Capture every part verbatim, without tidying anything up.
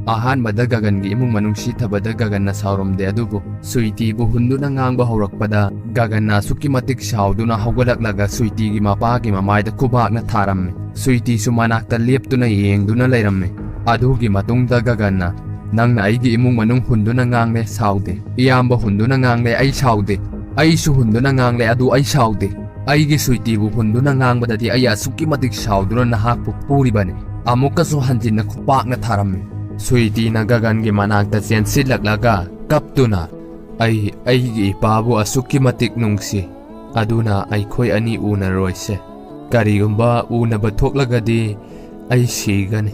ꯑꯍꯥꯟꯕꯗ ꯒꯒꯟꯒꯤ ꯏꯃꯨꯡ ꯃꯅꯨꯡ ꯁꯤꯊꯕꯗ ꯒꯒꯟꯅ ꯁꯥꯎꯔꯝꯗꯦ, ꯑꯗꯨꯕꯨ ꯁ꯭ꯋꯤꯇꯤꯕꯨ ꯍꯨꯟꯗꯨꯅ ꯉꯥꯡꯕ ꯍꯧꯔꯛꯄꯗ ꯒꯒꯟꯅ ꯑꯁꯨꯛꯀꯤ ꯃꯇꯤꯛ ꯁꯥꯎꯗꯨꯅ ꯍꯧꯒꯠꯂꯛꯂꯒ ꯁ꯭ꯋꯤꯇꯤꯒꯤ ꯃꯄꯥꯒꯤ ꯃꯃꯥꯏꯗ ꯈꯨꯕꯥꯛꯅ ꯊꯥꯔꯝꯃꯤ꯫ ꯁ꯭ꯋꯤꯇꯤꯁꯨ ꯃꯅꯥꯛꯇ ꯂꯦꯞꯇꯨꯅ ꯌꯦꯡꯗꯨꯅ ꯂꯩꯔꯝꯃꯤ꯫ ꯑꯗꯨꯒꯤ ꯃꯇꯨꯡꯗ ꯒꯒꯟꯅ, "ꯅꯪꯅ ꯑꯩꯒꯤ ꯏꯃꯨꯡ ꯃꯅꯨꯡ ꯍꯨꯟꯗꯨꯅ ꯉꯥꯡꯂꯦ, ꯁꯥꯎꯗꯦ꯫ ꯏꯌꯥꯝꯕ ꯍꯨꯟꯗꯨꯅ ꯉꯥꯡꯂꯦ, ꯑꯩ ꯁꯥꯎꯗꯦ꯫ ꯑꯩꯁꯨ ꯍꯨꯟꯗꯨꯅ ꯉꯥꯡꯂꯦ, ꯑꯗꯨ ꯑꯩ ꯁꯥꯎꯗꯦ꯫ ꯑꯩꯒꯤ ꯁ꯭ꯋꯤꯇꯤꯕꯨ ꯍꯨꯟꯗꯨꯅ ꯉꯥꯡꯕꯗꯗꯤ ꯑꯩ ꯑꯁꯨꯛꯀꯤ ꯃꯇꯤꯛ ꯁꯥꯎꯗꯨꯅ ꯅꯍꯥꯛꯄꯨ ꯐꯨꯔꯤꯕꯅꯤ꯫" ꯑꯃꯨꯛꯀꯁꯨ ꯍꯟꯖꯤꯟꯅ ꯈꯨꯄꯥꯛꯅ ꯊꯥꯔꯝꯃꯤ꯫ ꯁ꯭ꯋꯤꯇꯤꯅ ꯒꯒꯟꯒꯤ ꯃꯅꯥꯛꯇ ꯆꯦꯟꯁꯤꯜꯂꯛꯂꯒ ꯀꯞꯇꯨꯅ, "ꯑꯩ ꯑꯩꯒꯤ ꯏꯄꯥꯕꯨ ꯑꯁꯨꯛꯀꯤ ꯃꯇꯤꯛ ꯅꯨꯡꯁꯤ, ꯑꯗꯨꯅ ꯑꯩꯈꯣꯏ ꯑꯅꯤ ꯎꯅꯔꯣꯏꯁꯦ꯫ ꯀꯔꯤꯒꯨꯝꯕ ꯎꯅꯕ ꯊꯣꯛꯂꯒꯗꯤ ꯑꯩ ꯁꯤꯒꯅꯤ꯫"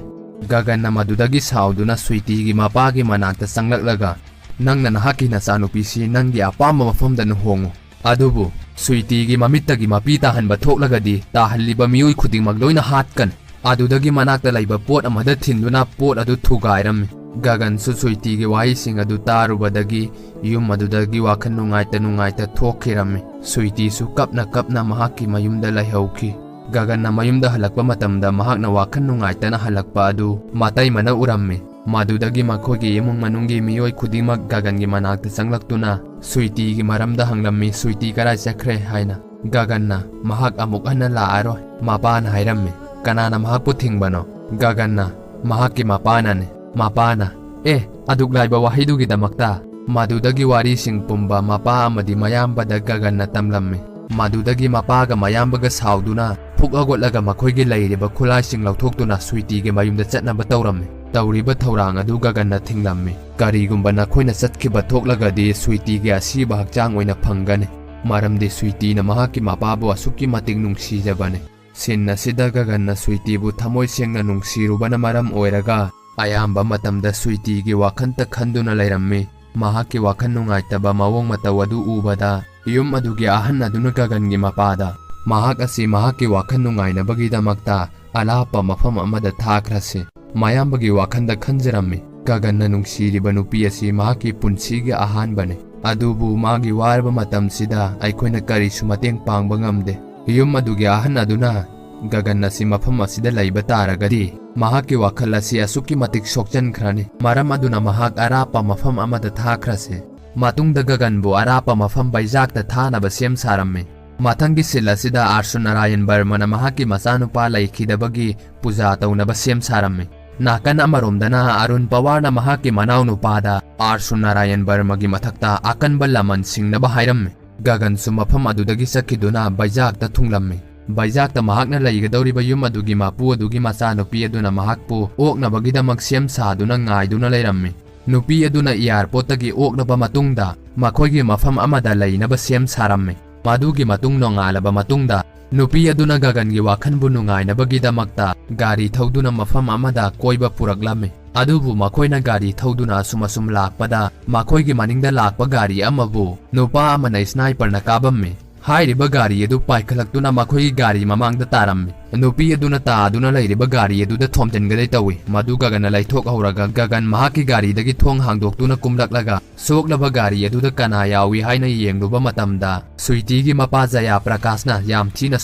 ꯒꯒꯟꯅ ꯃꯗꯨꯗꯒꯤ ꯁꯥꯎꯗꯨꯅ ꯁ꯭ꯋꯤꯇꯤꯒꯤ ꯃꯄꯥꯒꯤ ꯃꯅꯥꯛꯇ ꯆꯪꯂꯛꯂꯒ, "ꯅꯪꯅ ꯅꯍꯥꯛꯀꯤ ꯅꯆꯥꯅꯨꯄꯤꯁꯤ ꯅꯪꯒꯤ ꯑꯄꯥꯝꯕ ꯃꯐꯝꯗ ꯂꯨꯍꯣꯡꯉꯨ꯫ ꯑꯗꯨꯕꯨ ꯁ꯭ꯋꯤꯇꯤꯒꯤ ꯃꯃꯤꯠꯇꯒꯤ ꯃꯄꯤ ꯇꯥꯍꯟꯕ ꯊꯣꯛꯂꯒꯗꯤ ꯇꯥꯍꯜꯂꯤꯕ ꯃꯤꯑꯣꯏ ꯈꯨꯗꯤꯡꯃꯛ ꯂꯣꯏꯅ ꯍꯥꯠꯀꯅꯤ꯫" ꯑꯗꯨꯗꯒꯤ ꯃꯅꯥꯛꯇ ꯂꯩꯕ ꯄꯣꯠ ꯑꯃꯗ ꯊꯤꯟꯗꯨꯅ ꯄꯣꯠ ꯑꯗꯨ ꯊꯨꯒꯥꯏꯔꯝꯃꯤ꯫ ꯒꯒꯟꯁꯨ ꯁ꯭ꯋꯤꯇꯤꯒꯤ ꯋꯥꯍꯩꯁꯤꯡ ꯑꯗꯨ ꯇꯥꯔꯨꯕꯗꯒꯤ ꯌꯨꯝ ꯑꯗꯨꯗꯒꯤ ꯋꯥꯈꯜ ꯅꯨꯡꯉꯥꯏꯇ ꯅꯨꯡꯉꯥꯏꯇ ꯊꯣꯛꯈꯤꯔꯝꯃꯤ꯫ ꯁ꯭ꯋꯤꯇꯤꯁꯨ ꯀꯞꯅ ꯀꯞꯅ ꯃꯍꯥꯛꯀꯤ ꯃꯌꯨꯝꯗ ꯂꯩꯍꯧꯈꯤ꯫ ꯒꯒꯟꯅ ꯃꯌꯨꯝꯗ ꯍꯜꯂꯛꯄ ꯃꯇꯝꯗ ꯃꯍꯥꯛꯅ ꯋꯥꯈꯜ ꯅꯨꯡꯉꯥꯏꯇꯅ ꯍꯜꯂꯛꯄ ꯑꯗꯨ ꯃꯇꯩꯃꯅ ꯎꯔꯝꯃꯤ꯫ ꯃꯗꯨꯗꯒꯤ ꯃꯈꯣꯏꯒꯤ ꯏꯃꯨꯡ ꯃꯅꯨꯡꯒꯤ ꯃꯤꯑꯣꯏ ꯈꯨꯗꯤꯡꯃꯛ ꯒꯒꯟꯒꯤ ꯃꯅꯥꯛꯇ ꯆꯪꯂꯛꯇꯨꯅ ꯁ꯭ꯋꯤꯇꯤꯒꯤ ꯃꯔꯝꯗ ꯍꯪꯂꯝꯃꯤ, "ꯁ꯭ꯋꯤꯇꯤ ꯀꯗꯥꯏ ꯆꯠꯈ꯭ꯔꯦ?" ꯍꯥꯏꯅ꯫ ꯒꯒꯟꯅ, "ꯃꯍꯥꯛ ꯑꯃꯨꯛ ꯍꯟꯅ ꯂꯥꯛꯑꯔꯣꯏ", ꯃꯄꯥꯅ ꯍꯥꯏꯔꯝꯃꯤ꯫ "ꯀꯅꯥꯅ ꯃꯍꯥꯛꯄꯨ ꯊꯤꯡꯕꯅꯣ?" ꯒꯒꯟꯅ, "ꯃꯍꯥꯛꯀꯤ ꯃꯄꯥꯅꯅꯤ꯫" ꯃꯄꯥꯅ, "ꯑꯦ, ꯑꯗꯨꯛ ꯂꯥꯏꯕ ꯋꯥꯍꯩꯗꯨꯒꯤꯗꯃꯛꯇ?" ꯃꯗꯨꯗꯒꯤ ꯋꯥꯔꯤꯁꯤꯡ ꯄꯨꯝꯕ ꯃꯄꯥ ꯑꯃꯗꯤ ꯃꯌꯥꯝꯕꯗ ꯒꯒꯟꯅ ꯇꯝꯂꯝꯃꯤ꯫ ꯃꯗꯨꯗꯒꯤ ꯃꯄꯥꯒ ꯃꯌꯥꯝꯕꯒ ꯁꯥꯎꯗꯨꯅ ꯐꯨꯛ ꯍꯧꯒꯠꯂꯒ ꯃꯈꯣꯏꯒꯤ ꯂꯩꯔꯤꯕ ꯈꯨꯠꯂꯥꯏꯁꯤꯡ ꯂꯧꯊꯣꯛꯇꯨꯅ ꯁ꯭ꯋꯤꯇꯤꯒꯤ ꯃꯌꯨꯝꯗ ꯆꯠꯅꯕ ꯇꯧꯔꯝꯃꯤ꯫ ꯇꯧꯔꯤꯕ ꯊꯧꯔꯥꯡ ꯑꯗꯨ ꯒꯒꯟꯅ ꯊꯤꯡꯂꯝꯃꯤ꯫ "ꯀꯔꯤꯒꯨꯝꯕ ꯅꯈꯣꯏꯅ ꯆꯠꯈꯤꯕ ꯊꯣꯛꯂꯒꯗꯤ ꯁ꯭ꯋꯤꯇꯤꯒꯤ ꯑꯁꯤꯕ ꯍꯛꯆꯥꯡ ꯑꯣꯏꯅ ꯐꯪꯒꯅꯤ, ꯃꯔꯝꯗꯤ ꯁ꯭ꯋꯤꯇꯤꯅ ꯃꯍꯥꯛꯀꯤ ꯃꯄꯥꯕꯨ ꯑꯁꯨꯛꯀꯤ ꯃꯇꯤꯛ ꯅꯨꯡꯁꯤꯖꯕꯅꯤ꯫" ꯁꯤꯟ ꯑꯁꯤꯗ ꯒꯒꯟꯅ ꯁ꯭ꯋꯤꯇꯤꯕꯨ ꯊꯃꯣꯏ ꯁꯦꯡꯅ ꯅꯨꯡꯁꯤꯔꯨꯕꯅ ꯃꯔꯝ ꯑꯣꯏꯔꯒ ꯑꯌꯥꯝꯕ ꯃꯇꯝꯗ ꯁ꯭ꯋꯤꯇꯤꯒꯤ ꯋꯥꯈꯜꯇ ꯈꯟꯗꯨꯅ ꯂꯩꯔꯝꯃꯤ꯫ ꯃꯍꯥꯛꯀꯤ ꯋꯥꯈꯜ ꯅꯨꯡꯉꯥꯏꯇꯕ ꯃꯑꯣꯡ ꯃꯇꯧ ꯑꯗꯨ ꯎꯕꯗ ꯌꯨꯝ ꯑꯗꯨꯒꯤ ꯑꯍꯟ ꯑꯗꯨꯅ ꯒꯒꯟꯒꯤ ꯃꯄꯥꯗ, "ꯃꯍꯥꯛ ꯑꯁꯤ ꯃꯍꯥꯛꯀꯤ ꯋꯥꯈꯜ ꯅꯨꯡꯉꯥꯏꯅꯕꯒꯤꯗꯃꯛꯇ ꯑꯂꯥꯞꯄ ꯃꯐꯝ ꯑꯃꯗ ꯊꯥꯈ꯭ꯔꯁꯤ꯫" ꯃꯌꯥꯝꯕꯒꯤ ꯋꯥꯈꯜꯗ ꯈꯟꯖꯔꯝꯃꯤ, "ꯒꯒꯟꯅ ꯅꯨꯡꯁꯤꯔꯤꯕ ꯅꯨꯄꯤ ꯑꯁꯤ ꯃꯍꯥꯛꯀꯤ ꯄꯨꯟꯁꯤꯒꯤ ꯑꯍꯥꯟꯕꯅꯤ, ꯑꯗꯨꯕꯨ ꯃꯥꯒꯤ ꯋꯥꯔꯕ ꯃꯇꯝꯁꯤꯗ ꯑꯩꯈꯣꯏꯅ ꯀꯔꯤꯁꯨ ꯃꯇꯦꯡ ꯄꯥꯡꯕ ꯉꯝꯗꯦ꯫" ꯌꯨꯝ ꯑꯗꯨꯒꯤ ꯑꯍꯟ ꯑꯗꯨꯅ "ꯒꯒꯟ ꯑꯁꯤ ꯃꯐꯝ ꯑꯁꯤꯗ ꯂꯩꯕ ꯇꯥꯔꯒꯗꯤ, ꯃꯍꯥꯛꯀꯤ ꯋꯥꯈꯜ ꯑꯁꯤ ꯑꯁꯨꯛꯀꯤ ꯃꯇꯤꯛ ꯁꯣꯛꯆꯟꯈ꯭ꯔꯅꯤ꯫ ꯃꯔꯝ ꯑꯗꯨꯅ ꯃꯍꯥꯛ ꯑꯔꯥꯞꯄ ꯃꯐꯝ ꯑꯃꯗ ꯊꯥꯈ꯭ꯔꯁꯦ꯫" ꯃꯇꯨꯡꯗ ꯒꯒꯟꯕꯨ ꯑꯔꯥꯞꯄ ꯃꯐꯝ ꯕꯩꯖꯥꯛꯇ ꯊꯥꯅꯕ ꯁꯦꯝ ꯁꯥꯔꯝꯃꯤ꯫ ꯃꯊꯪꯒꯤ ꯁꯤꯟ ꯑꯁꯤꯗ ꯑꯥꯔꯁꯨ ꯅꯥꯔꯥꯌꯟ ꯕꯔꯃꯅ ꯃꯍꯥꯛꯀꯤ ꯃꯆꯥꯅꯨꯄꯥ ꯂꯩꯈꯤꯗꯕꯒꯤ ꯄꯨꯖꯥ ꯇꯧꯅꯕ ꯁꯦꯝ ꯁꯥꯔꯝꯃꯤ꯫ ꯅꯥꯀꯟ ꯑꯃꯔꯣꯝꯗꯅ ꯑꯔꯨꯟ ꯄꯋꯥꯔꯅ ꯃꯍꯥꯛꯀꯤ ꯃꯅꯥꯎꯅꯨꯄꯥꯗ ꯑꯥꯔꯁꯨ ꯅꯥꯔꯥꯌꯟ ꯕꯔꯃꯒꯤ ꯃꯊꯛꯇ ꯑꯀꯟꯕ ꯂꯃꯟ ꯁꯤꯡꯅꯕ ꯍꯥꯏꯔꯝꯃꯤ꯫ ꯒꯒꯟꯁꯨ ꯃꯐꯝ ꯑꯗꯨꯗꯒꯤ ꯆꯠꯈꯤꯗꯨꯅ ꯕꯩꯖꯥꯛꯇ ꯊꯨꯡꯂꯝꯃꯤ꯫ ꯕꯩꯖꯥꯛꯇ ꯃꯍꯥꯛꯅ ꯂꯩꯒꯗꯧꯔꯤꯕ ꯌꯨꯝ ꯑꯗꯨꯒꯤ ꯃꯄꯨ ꯑꯗꯨꯒꯤ ꯃꯆꯥꯅꯨꯄꯤ ꯑꯗꯨꯅ ꯃꯍꯥꯛꯄꯨ ꯑꯣꯛꯅꯕꯒꯤꯗꯃꯛ ꯁꯦꯝ ꯁꯥꯗꯨꯅ ꯉꯥꯏꯗꯨꯅ ꯂꯩꯔꯝꯃꯤ꯫ ꯅꯨꯄꯤ ꯑꯗꯨꯅ ꯑꯦꯌꯥꯔꯄꯣꯔꯠꯇꯒꯤ ꯑꯣꯛꯂꯕ ꯃꯇꯨꯡꯗ ꯃꯈꯣꯏꯒꯤ ꯃꯐꯝ ꯑꯃꯗ ꯂꯩꯅꯕ ꯁꯦꯝ ꯁꯥꯔꯝꯃꯤ꯫ ꯃꯗꯨꯒꯤ ꯃꯇꯨꯡ ꯅꯣꯡꯉꯥꯜꯂꯕ ꯃꯇꯨꯡꯗ ꯅꯨꯄꯤ ꯑꯗꯨꯅ ꯒꯒꯟꯒꯤ ꯋꯥꯈꯜꯕꯨ ꯅꯨꯡꯉꯥꯏꯅꯕꯒꯤꯗꯃꯛꯇ ꯒꯥꯔꯤ ꯊꯧꯗꯨꯅ ꯃꯐꯝ ꯑꯃꯗ ꯀꯣꯏꯕ ꯄꯨꯔꯛꯂꯝꯃꯤ꯫ ꯑꯗꯨꯕꯨ ꯃꯈꯣꯏꯅ ꯒꯥꯔꯤ ꯊꯧꯗꯨꯅ ꯑꯁꯨꯝ ꯑꯁꯨꯝ ꯂꯥꯛꯄꯗ ꯃꯈꯣꯏꯒꯤ ꯃꯅꯤꯡꯗ ꯂꯥꯛꯄ ꯒꯥꯔꯤ ꯑꯃꯕꯨ ꯅꯨꯄꯥ ꯑꯃꯅ ꯁ꯭ꯅꯥꯏꯄꯔꯅ ꯀꯥꯞꯂꯝꯃꯤ꯫ ꯍꯥꯏꯔꯤꯕ ꯒꯥꯔꯤ ꯑꯗꯨ ꯄꯥꯏꯈꯠꯂꯛꯇꯨꯅ ꯃꯈꯣꯏꯒꯤ ꯒꯥꯔꯤ ꯃꯃꯥꯡꯗ ꯇꯥꯔꯝꯃꯤ꯫ ꯅꯨꯄꯤ ꯑꯗꯨꯅ ꯇꯥꯗꯨꯅ ꯂꯩꯔꯤꯕ ꯒꯥꯔꯤ ꯑꯗꯨꯗ ꯊꯣꯝꯖꯤꯟꯒꯗꯩ ꯇꯧꯏ꯫ ꯃꯗꯨ ꯒꯒꯟꯅ ꯂꯩꯊꯣꯛꯍꯧꯔꯒ ꯒꯒꯟ ꯃꯍꯥꯛꯀꯤ ꯒꯥꯔꯤꯗꯒꯤ ꯊꯣꯡ ꯍꯥꯡꯗꯣꯛꯇꯨꯅ ꯀꯨꯝꯂꯛꯂꯒ ꯁꯣꯛꯂꯕ ꯒꯥꯔꯤ ꯑꯗꯨꯗ ꯀꯅꯥ ꯌꯥꯎꯏ ꯍꯥꯏꯅ ꯌꯦꯡꯂꯨꯕ ꯃꯇꯝꯗ ꯁ꯭ꯋꯤꯇꯤꯒꯤ ꯃꯄꯥ ꯖꯌꯥ ꯄ꯭ꯔꯀꯥꯁꯅ ꯌꯥꯝ ꯊꯤꯅ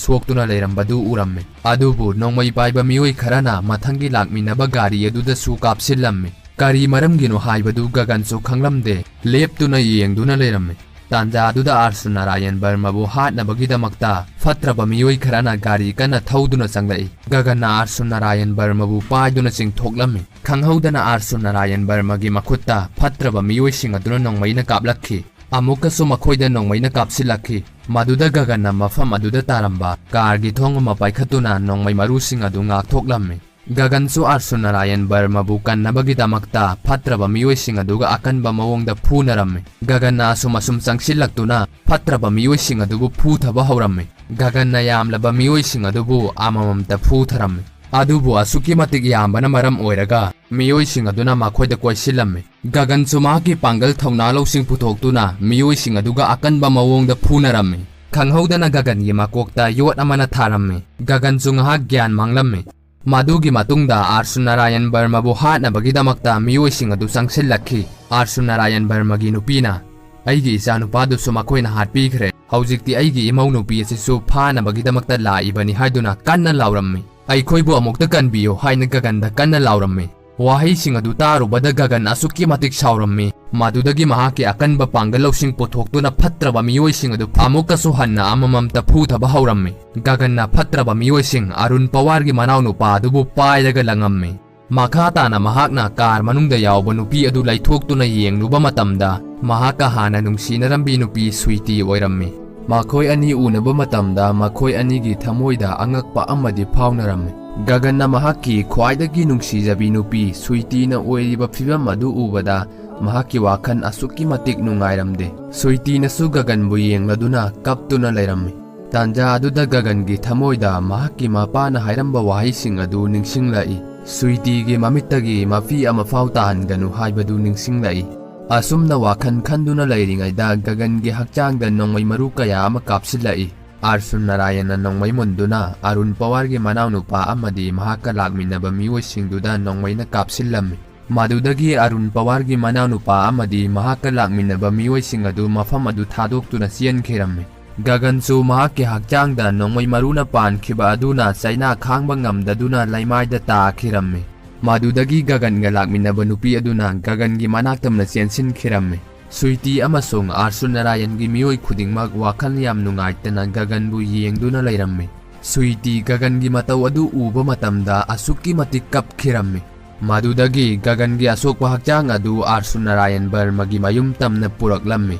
ꯁꯣꯛꯇꯨꯅ ꯂꯩꯔꯝꯕꯗꯨ ꯎꯔꯝꯃꯤ꯫ ꯑꯗꯨꯕꯨ ꯅꯣꯡꯃꯩ ꯄꯥꯏꯕ ꯃꯤꯑꯣꯏ ꯈꯔꯅ ꯃꯊꯪꯒꯤ ꯂꯥꯛꯃꯤꯟꯅꯕ ꯒꯥꯔꯤ ꯑꯗꯨꯗꯁꯨ ꯀꯥꯞꯁꯤꯜꯂꯝꯃꯤ꯫ ꯀꯔꯤ ꯃꯔꯝꯒꯤꯅꯣ ꯍꯥꯏꯕꯗꯨ ꯒꯒꯟꯁꯨ ꯈꯪꯂꯝꯗꯦ꯫ ꯂꯦꯞꯇꯨꯅ ꯌꯦꯡꯗꯨꯅ ꯂꯩꯔꯝꯃꯤ꯫ ꯇꯥꯟꯖꯥꯗꯨꯗ ꯑꯥꯔꯁꯨ ꯅꯥꯔꯥꯌꯟ ꯕꯔꯃꯕꯨ ꯍꯥꯠꯅꯕꯒꯤꯗꯃꯛꯇ ꯐꯠꯇ꯭ꯔꯕ ꯃꯤꯑꯣꯏ ꯈꯔꯅ ꯒꯥꯔꯤ ꯀꯟꯅ ꯊꯧꯗꯨꯅ ꯆꯪꯂꯛꯏ꯫ ꯒꯒꯟꯅ ꯑꯥꯔꯁꯨ ꯅꯥꯔꯥꯌꯟ ꯕꯔꯃꯕꯨ ꯄꯥꯏꯗꯨꯅ ꯆꯤꯡꯊꯣꯛꯂꯝꯃꯤ꯫ ꯈꯪꯍꯧꯗꯅ ꯑꯥꯔꯁꯨ ꯅꯥꯔꯥꯌꯟ ꯕꯔꯃꯒꯤ ꯃꯈꯨꯠꯇ ꯐꯠꯇ꯭ꯔꯕ ꯃꯤꯑꯣꯏꯁꯤꯡ ꯑꯗꯨꯅ ꯅꯣꯡꯃꯩꯅ ꯀꯥꯞꯂꯛꯈꯤ꯫ ꯑꯃꯨꯛꯀꯁꯨ ꯃꯈꯣꯏꯗ ꯅꯣꯡꯃꯩꯅ ꯀꯥꯞꯁꯤꯜꯂꯛꯈꯤ꯫ ꯃꯗꯨꯗ ꯒꯒꯟꯅ ꯃꯐꯝ ꯑꯗꯨꯗ ꯇꯥꯔꯝꯕ ꯀꯥꯔꯒꯤ ꯊꯣꯡ ꯑꯃ ꯄꯥꯏꯈꯠꯇꯨꯅ ꯅꯣꯡꯃꯩ ꯃꯔꯨꯁꯤꯡ ꯑꯗꯨ ꯉꯥꯛꯊꯣꯛꯂꯝꯃꯤ꯫ ꯒꯒꯟꯁꯨ ꯑꯥꯔꯁꯨ ꯅꯥꯔꯥꯌꯟ ꯕꯔꯃꯕꯨ ꯀꯟꯅꯕꯒꯤꯗꯃꯛꯇ ꯐꯠꯇ꯭ꯔꯕ ꯃꯤꯑꯣꯏꯁꯤꯡ ꯑꯗꯨꯒ ꯑꯀꯟꯕ ꯃꯑꯣꯡꯗ ꯐꯨꯅꯔꯝꯃꯤ꯫ ꯒꯒꯟꯅ ꯑꯁꯨꯝ ꯑꯁꯨꯝ ꯆꯪꯁꯤꯜꯂꯛꯇꯨꯅ ꯐꯠꯇ꯭ꯔꯕ ꯃꯤꯑꯣꯏꯁꯤꯡ ꯑꯗꯨꯕꯨ ꯐꯨꯊꯕ ꯍꯧꯔꯝꯃꯤ꯫ ꯒꯒꯟꯅ ꯌꯥꯝꯂꯕ ꯃꯤꯑꯣꯏꯁꯤꯡ ꯑꯗꯨꯕꯨ ꯑꯃꯃꯝꯇ ꯐꯨꯊꯔꯝꯃꯤ꯫ ꯑꯗꯨꯕꯨ ꯑꯁꯨꯛꯀꯤ ꯃꯇꯤꯛ ꯌꯥꯝꯕꯅ ꯃꯔꯝ ꯑꯣꯏꯔꯒ ꯃꯤꯑꯣꯏꯁꯤꯡ ꯑꯗꯨꯅ ꯃꯈꯣꯏꯗ ꯀꯣꯏꯁꯤꯜꯂꯝꯃꯤ꯫ ꯒꯒꯟꯁꯨ ꯃꯍꯥꯛꯀꯤ ꯄꯥꯡꯒꯜ ꯊꯧꯅꯥ ꯂꯧꯁꯤꯡ ꯄꯨꯊꯣꯛꯇꯨꯅ ꯃꯤꯑꯣꯏꯁꯤꯡ ꯑꯗꯨꯒ ꯑꯀꯟꯕ ꯃꯑꯣꯡꯗ ꯐꯨꯅꯔꯝꯃꯤ꯫ ꯈꯪꯍꯧꯗꯅ ꯒꯒꯟꯒꯤ ꯃꯀꯣꯛꯇ ꯌꯣꯠ ꯑꯃꯅ ꯊꯥꯔꯝꯃꯤ꯫ ꯒꯒꯟꯁꯨ ꯉꯥꯏꯍꯥꯛ ꯒ꯭ꯌꯥꯟ ꯃꯥꯡꯂꯝꯃꯤ꯫ ꯃꯗꯨꯒꯤ ꯃꯇꯨꯡꯗ ꯑꯥꯔꯁꯨ ꯅꯥꯔꯥꯌꯟ ꯕꯔꯃꯕꯨ ꯍꯥꯠꯅꯕꯒꯤꯗꯃꯛꯇ ꯃꯤꯑꯣꯏꯁꯤꯡ ꯑꯗꯨ ꯆꯪꯁꯤꯜꯂꯛꯈꯤ꯫ ꯑꯥꯔꯁꯨ ꯅꯥꯔꯥꯌꯟ ꯕꯔꯃꯒꯤ ꯅꯨꯄꯤꯅ, "ꯑꯩꯒꯤ ꯏꯆꯥꯅꯨꯄꯥꯗꯨꯁꯨ ꯃꯈꯣꯏꯅ ꯍꯥꯠꯄꯤꯈ꯭ꯔꯦ꯫ ꯍꯧꯖꯤꯛꯇꯤ ꯑꯩꯒꯤ ꯏꯃꯧ ꯅꯨꯄꯤ ꯑꯁꯤꯁꯨ ꯐꯥꯅꯕꯒꯤꯗꯃꯛꯇ ꯂꯥꯛꯏꯕꯅꯤ" ꯍꯥꯏꯗꯨꯅ ꯀꯟꯅ ꯂꯥꯎꯔꯝꯃꯤ꯫ "ꯑꯩꯈꯣꯏꯕꯨ ꯑꯃꯨꯛꯇ ꯀꯟꯕꯤꯌꯨ" ꯍꯥꯏꯅ ꯒꯒꯟꯗ ꯀꯟꯅ ꯂꯥꯎꯔꯝꯃꯤ꯫ ꯋꯥꯍꯩꯁꯤꯡ ꯑꯗꯨ ꯇꯥꯔꯨꯕꯗ ꯒꯒꯟ ꯑꯁꯨꯛꯀꯤ ꯃꯇꯤꯛ ꯁꯥꯎꯔꯝꯃꯤ꯫ ꯃꯗꯨꯗꯒꯤ ꯃꯍꯥꯛꯀꯤ ꯑꯀꯟꯕ ꯄꯥꯡꯒꯜ ꯂꯧꯁꯤꯡ ꯄꯨꯊꯣꯛꯇꯨꯅ ꯐꯠꯇ꯭ꯔꯕ ꯃꯤꯑꯣꯏꯁꯤꯡ ꯑꯗꯨ ꯑꯃꯨꯛꯀꯁꯨ ꯍꯟꯅ ꯑꯃꯃꯝꯇ ꯐꯨꯊꯕ ꯍꯧꯔꯝꯃꯤ꯫ ꯒꯒꯟꯅ ꯐꯠꯇ꯭ꯔꯕ ꯃꯤꯑꯣꯏꯁꯤꯡ ꯑꯔꯨꯟ ꯄꯋꯥꯔꯒꯤ ꯃꯅꯥꯎꯅꯨꯄꯥ ꯑꯗꯨꯕꯨ ꯄꯥꯏꯔꯒ ꯂꯪꯉꯝꯃꯤ꯫ ꯃꯈꯥ ꯇꯥꯅ ꯃꯍꯥꯛꯅ ꯀꯥꯔ ꯃꯅꯨꯡꯗ ꯌꯥꯎꯕ ꯅꯨꯄꯤ ꯑꯗꯨ ꯂꯩꯊꯣꯛꯇꯨꯅ ꯌꯦꯡꯂꯨꯕ ꯃꯇꯝꯗ, ꯃꯍꯥꯛꯀ ꯍꯥꯟꯅ ꯅꯨꯡꯁꯤꯅꯔꯝꯕꯤ ꯅꯨꯄꯤ ꯁ꯭ꯋꯤꯇꯤ ꯑꯣꯏꯔꯝꯃꯤ꯫ ꯃꯈꯣꯏ ꯑꯅꯤ ꯎꯅꯕ ꯃꯇꯝꯗ ꯃꯈꯣꯏ ꯑꯅꯤꯒꯤ ꯊꯃꯣꯏꯗ ꯑꯉꯛꯄ ꯑꯃꯗꯤ ꯐꯥꯎꯅꯔꯝꯃꯤ꯫ ꯒꯒꯟꯅ ꯃꯍꯥꯛꯀꯤ ꯈ꯭ꯋꯥꯏꯗꯒꯤ ꯅꯨꯡꯁꯤꯖꯕꯤ ꯅꯨꯄꯤ ꯁ꯭ꯋꯤꯇꯤꯅ ꯑꯣꯏꯔꯤꯕ ꯐꯤꯚꯝ ꯑꯗꯨ ꯎꯕꯗ ꯃꯍꯥꯛꯀꯤ ꯋꯥꯈꯜ ꯑꯁꯨꯛꯀꯤ ꯃꯇꯤꯛ ꯅꯨꯡꯉꯥꯏꯔꯝꯗꯦ꯫ ꯁ꯭ꯋꯤꯇꯤꯅꯁꯨ ꯒꯒꯟꯕꯨ ꯌꯦꯡꯂꯗꯨꯅ ꯀꯞꯇꯨꯅ ꯂꯩꯔꯝꯃꯤ꯫ ꯇꯥꯟꯖꯥ ꯑꯗꯨꯗ ꯒꯒꯟꯒꯤ ꯊꯃꯣꯏꯗ ꯃꯍꯥꯛꯀꯤ ꯃꯄꯥꯅ ꯍꯥꯏꯔꯝꯕ ꯋꯥꯍꯩꯁꯤꯡ ꯑꯗꯨ ꯅꯤꯡꯁꯤꯡꯂꯛꯏ꯫ "ꯁ꯭ꯋꯤꯇꯤꯒꯤ ꯃꯃꯤꯠꯇꯒꯤ ꯃꯄꯤ ꯑꯃꯐꯥꯎ ꯇꯥꯍꯟꯒꯅꯨ" ꯍꯥꯏꯕꯗꯨ ꯅꯤꯡꯁꯤꯡꯂꯛꯏ꯫ ꯑꯁꯨꯝꯅ ꯋꯥꯈꯜ ꯈꯟꯗꯨꯅ ꯂꯩꯔꯤꯉꯩꯗ ꯒꯒꯟꯒꯤ ꯍꯛꯆꯥꯡꯗ ꯅꯣꯡꯃꯩ ꯃꯔꯨ ꯀꯌꯥ ꯑꯃ ꯀꯥꯞꯁꯤꯜꯂꯛꯏ꯫ ꯑꯥꯔꯁꯨꯟ ꯅꯥꯔꯥꯌꯟꯅ ꯅꯣꯡꯃꯩ ꯃꯨꯟꯗꯨꯅ ꯑꯔꯨꯟ ꯄꯋꯥꯔꯒꯤ ꯃꯅꯥꯎꯅꯨꯄꯥ ꯑꯃꯗꯤ ꯃꯍꯥꯛꯀ ꯂꯥꯛꯃꯤꯟꯅꯕ ꯃꯤꯑꯣꯏꯁꯤꯡꯗꯨꯗ ꯅꯣꯡꯃꯩꯅ ꯀꯥꯞꯁꯤꯜꯂꯝꯃꯤ꯫ ꯃꯗꯨꯗꯒꯤ ꯑꯔꯨꯟ ꯄꯋꯥꯔꯒꯤ ꯃꯅꯥꯎꯅꯨꯄꯥ ꯑꯃꯗꯤ ꯃꯍꯥꯛꯀ ꯂꯥꯛꯃꯤꯟꯅꯕ ꯃꯤꯑꯣꯏꯁꯤꯡ ꯑꯗꯨ ꯃꯐꯝ ꯑꯗꯨ ꯊꯥꯗꯣꯛꯇꯨꯅ ꯆꯦꯟꯈꯤꯔꯝꯃꯤ꯫ ꯒꯒꯟꯁꯨ ꯃꯍꯥꯛꯀꯤ ꯍꯛꯆꯥꯡꯗ ꯅꯣꯡꯃꯩ ꯃꯔꯨꯅ ꯄꯥꯟꯈꯤꯕ ꯑꯗꯨꯅ ꯆꯩꯅꯥ ꯈꯥꯡꯕ ꯉꯝꯗꯗꯨꯅ ꯂꯩꯃꯥꯏꯗ ꯇꯥꯈꯤꯔꯝꯃꯤ꯫ ꯃꯗꯨꯗꯒꯤ ꯒꯒꯟꯒ ꯂꯥꯛꯃꯤꯟꯅꯕ ꯅꯨꯄꯤ ꯑꯗꯨꯅ ꯒꯒꯟꯒꯤ ꯃꯅꯥꯛꯇꯝꯅ ꯆꯦꯟꯁꯤꯟꯈꯤꯔꯝꯃꯤ꯫ ꯁ꯭ꯋꯤꯇꯤ ꯑꯃꯁꯨꯡ ꯑꯥꯔꯁꯨꯟ ꯅꯥꯔꯥꯌꯟꯒꯤ ꯃꯤꯑꯣꯏ ꯈꯨꯗꯤꯡꯃꯛ ꯋꯥꯈꯜ ꯌꯥꯝ ꯅꯨꯡꯉꯥꯏꯇꯅ ꯒꯒꯟꯕꯨ ꯌꯦꯡꯗꯨꯅ ꯂꯩꯔꯝꯃꯤ꯫ ꯁ꯭ꯋꯤꯇꯤ ꯒꯒꯟꯒꯤ ꯃꯇꯧ ꯑꯗꯨ ꯎꯕ ꯃꯇꯝꯗ ꯑꯁꯨꯛꯀꯤ ꯃꯇꯤꯛ ꯀꯞꯈꯤꯔꯝꯃꯤ꯫ ꯃꯗꯨꯗꯒꯤ ꯒꯒꯟꯒꯤ ꯑꯁꯣꯛꯄ ꯍꯛꯆꯥꯡ ꯑꯗꯨ ꯑꯥꯔꯁꯨꯟ ꯅꯥꯔꯥꯌꯟ ꯕꯔꯃꯒꯤ ꯃꯌꯨꯝ ꯇꯝꯅ ꯄꯨꯔꯛꯂꯝꯃꯤ꯫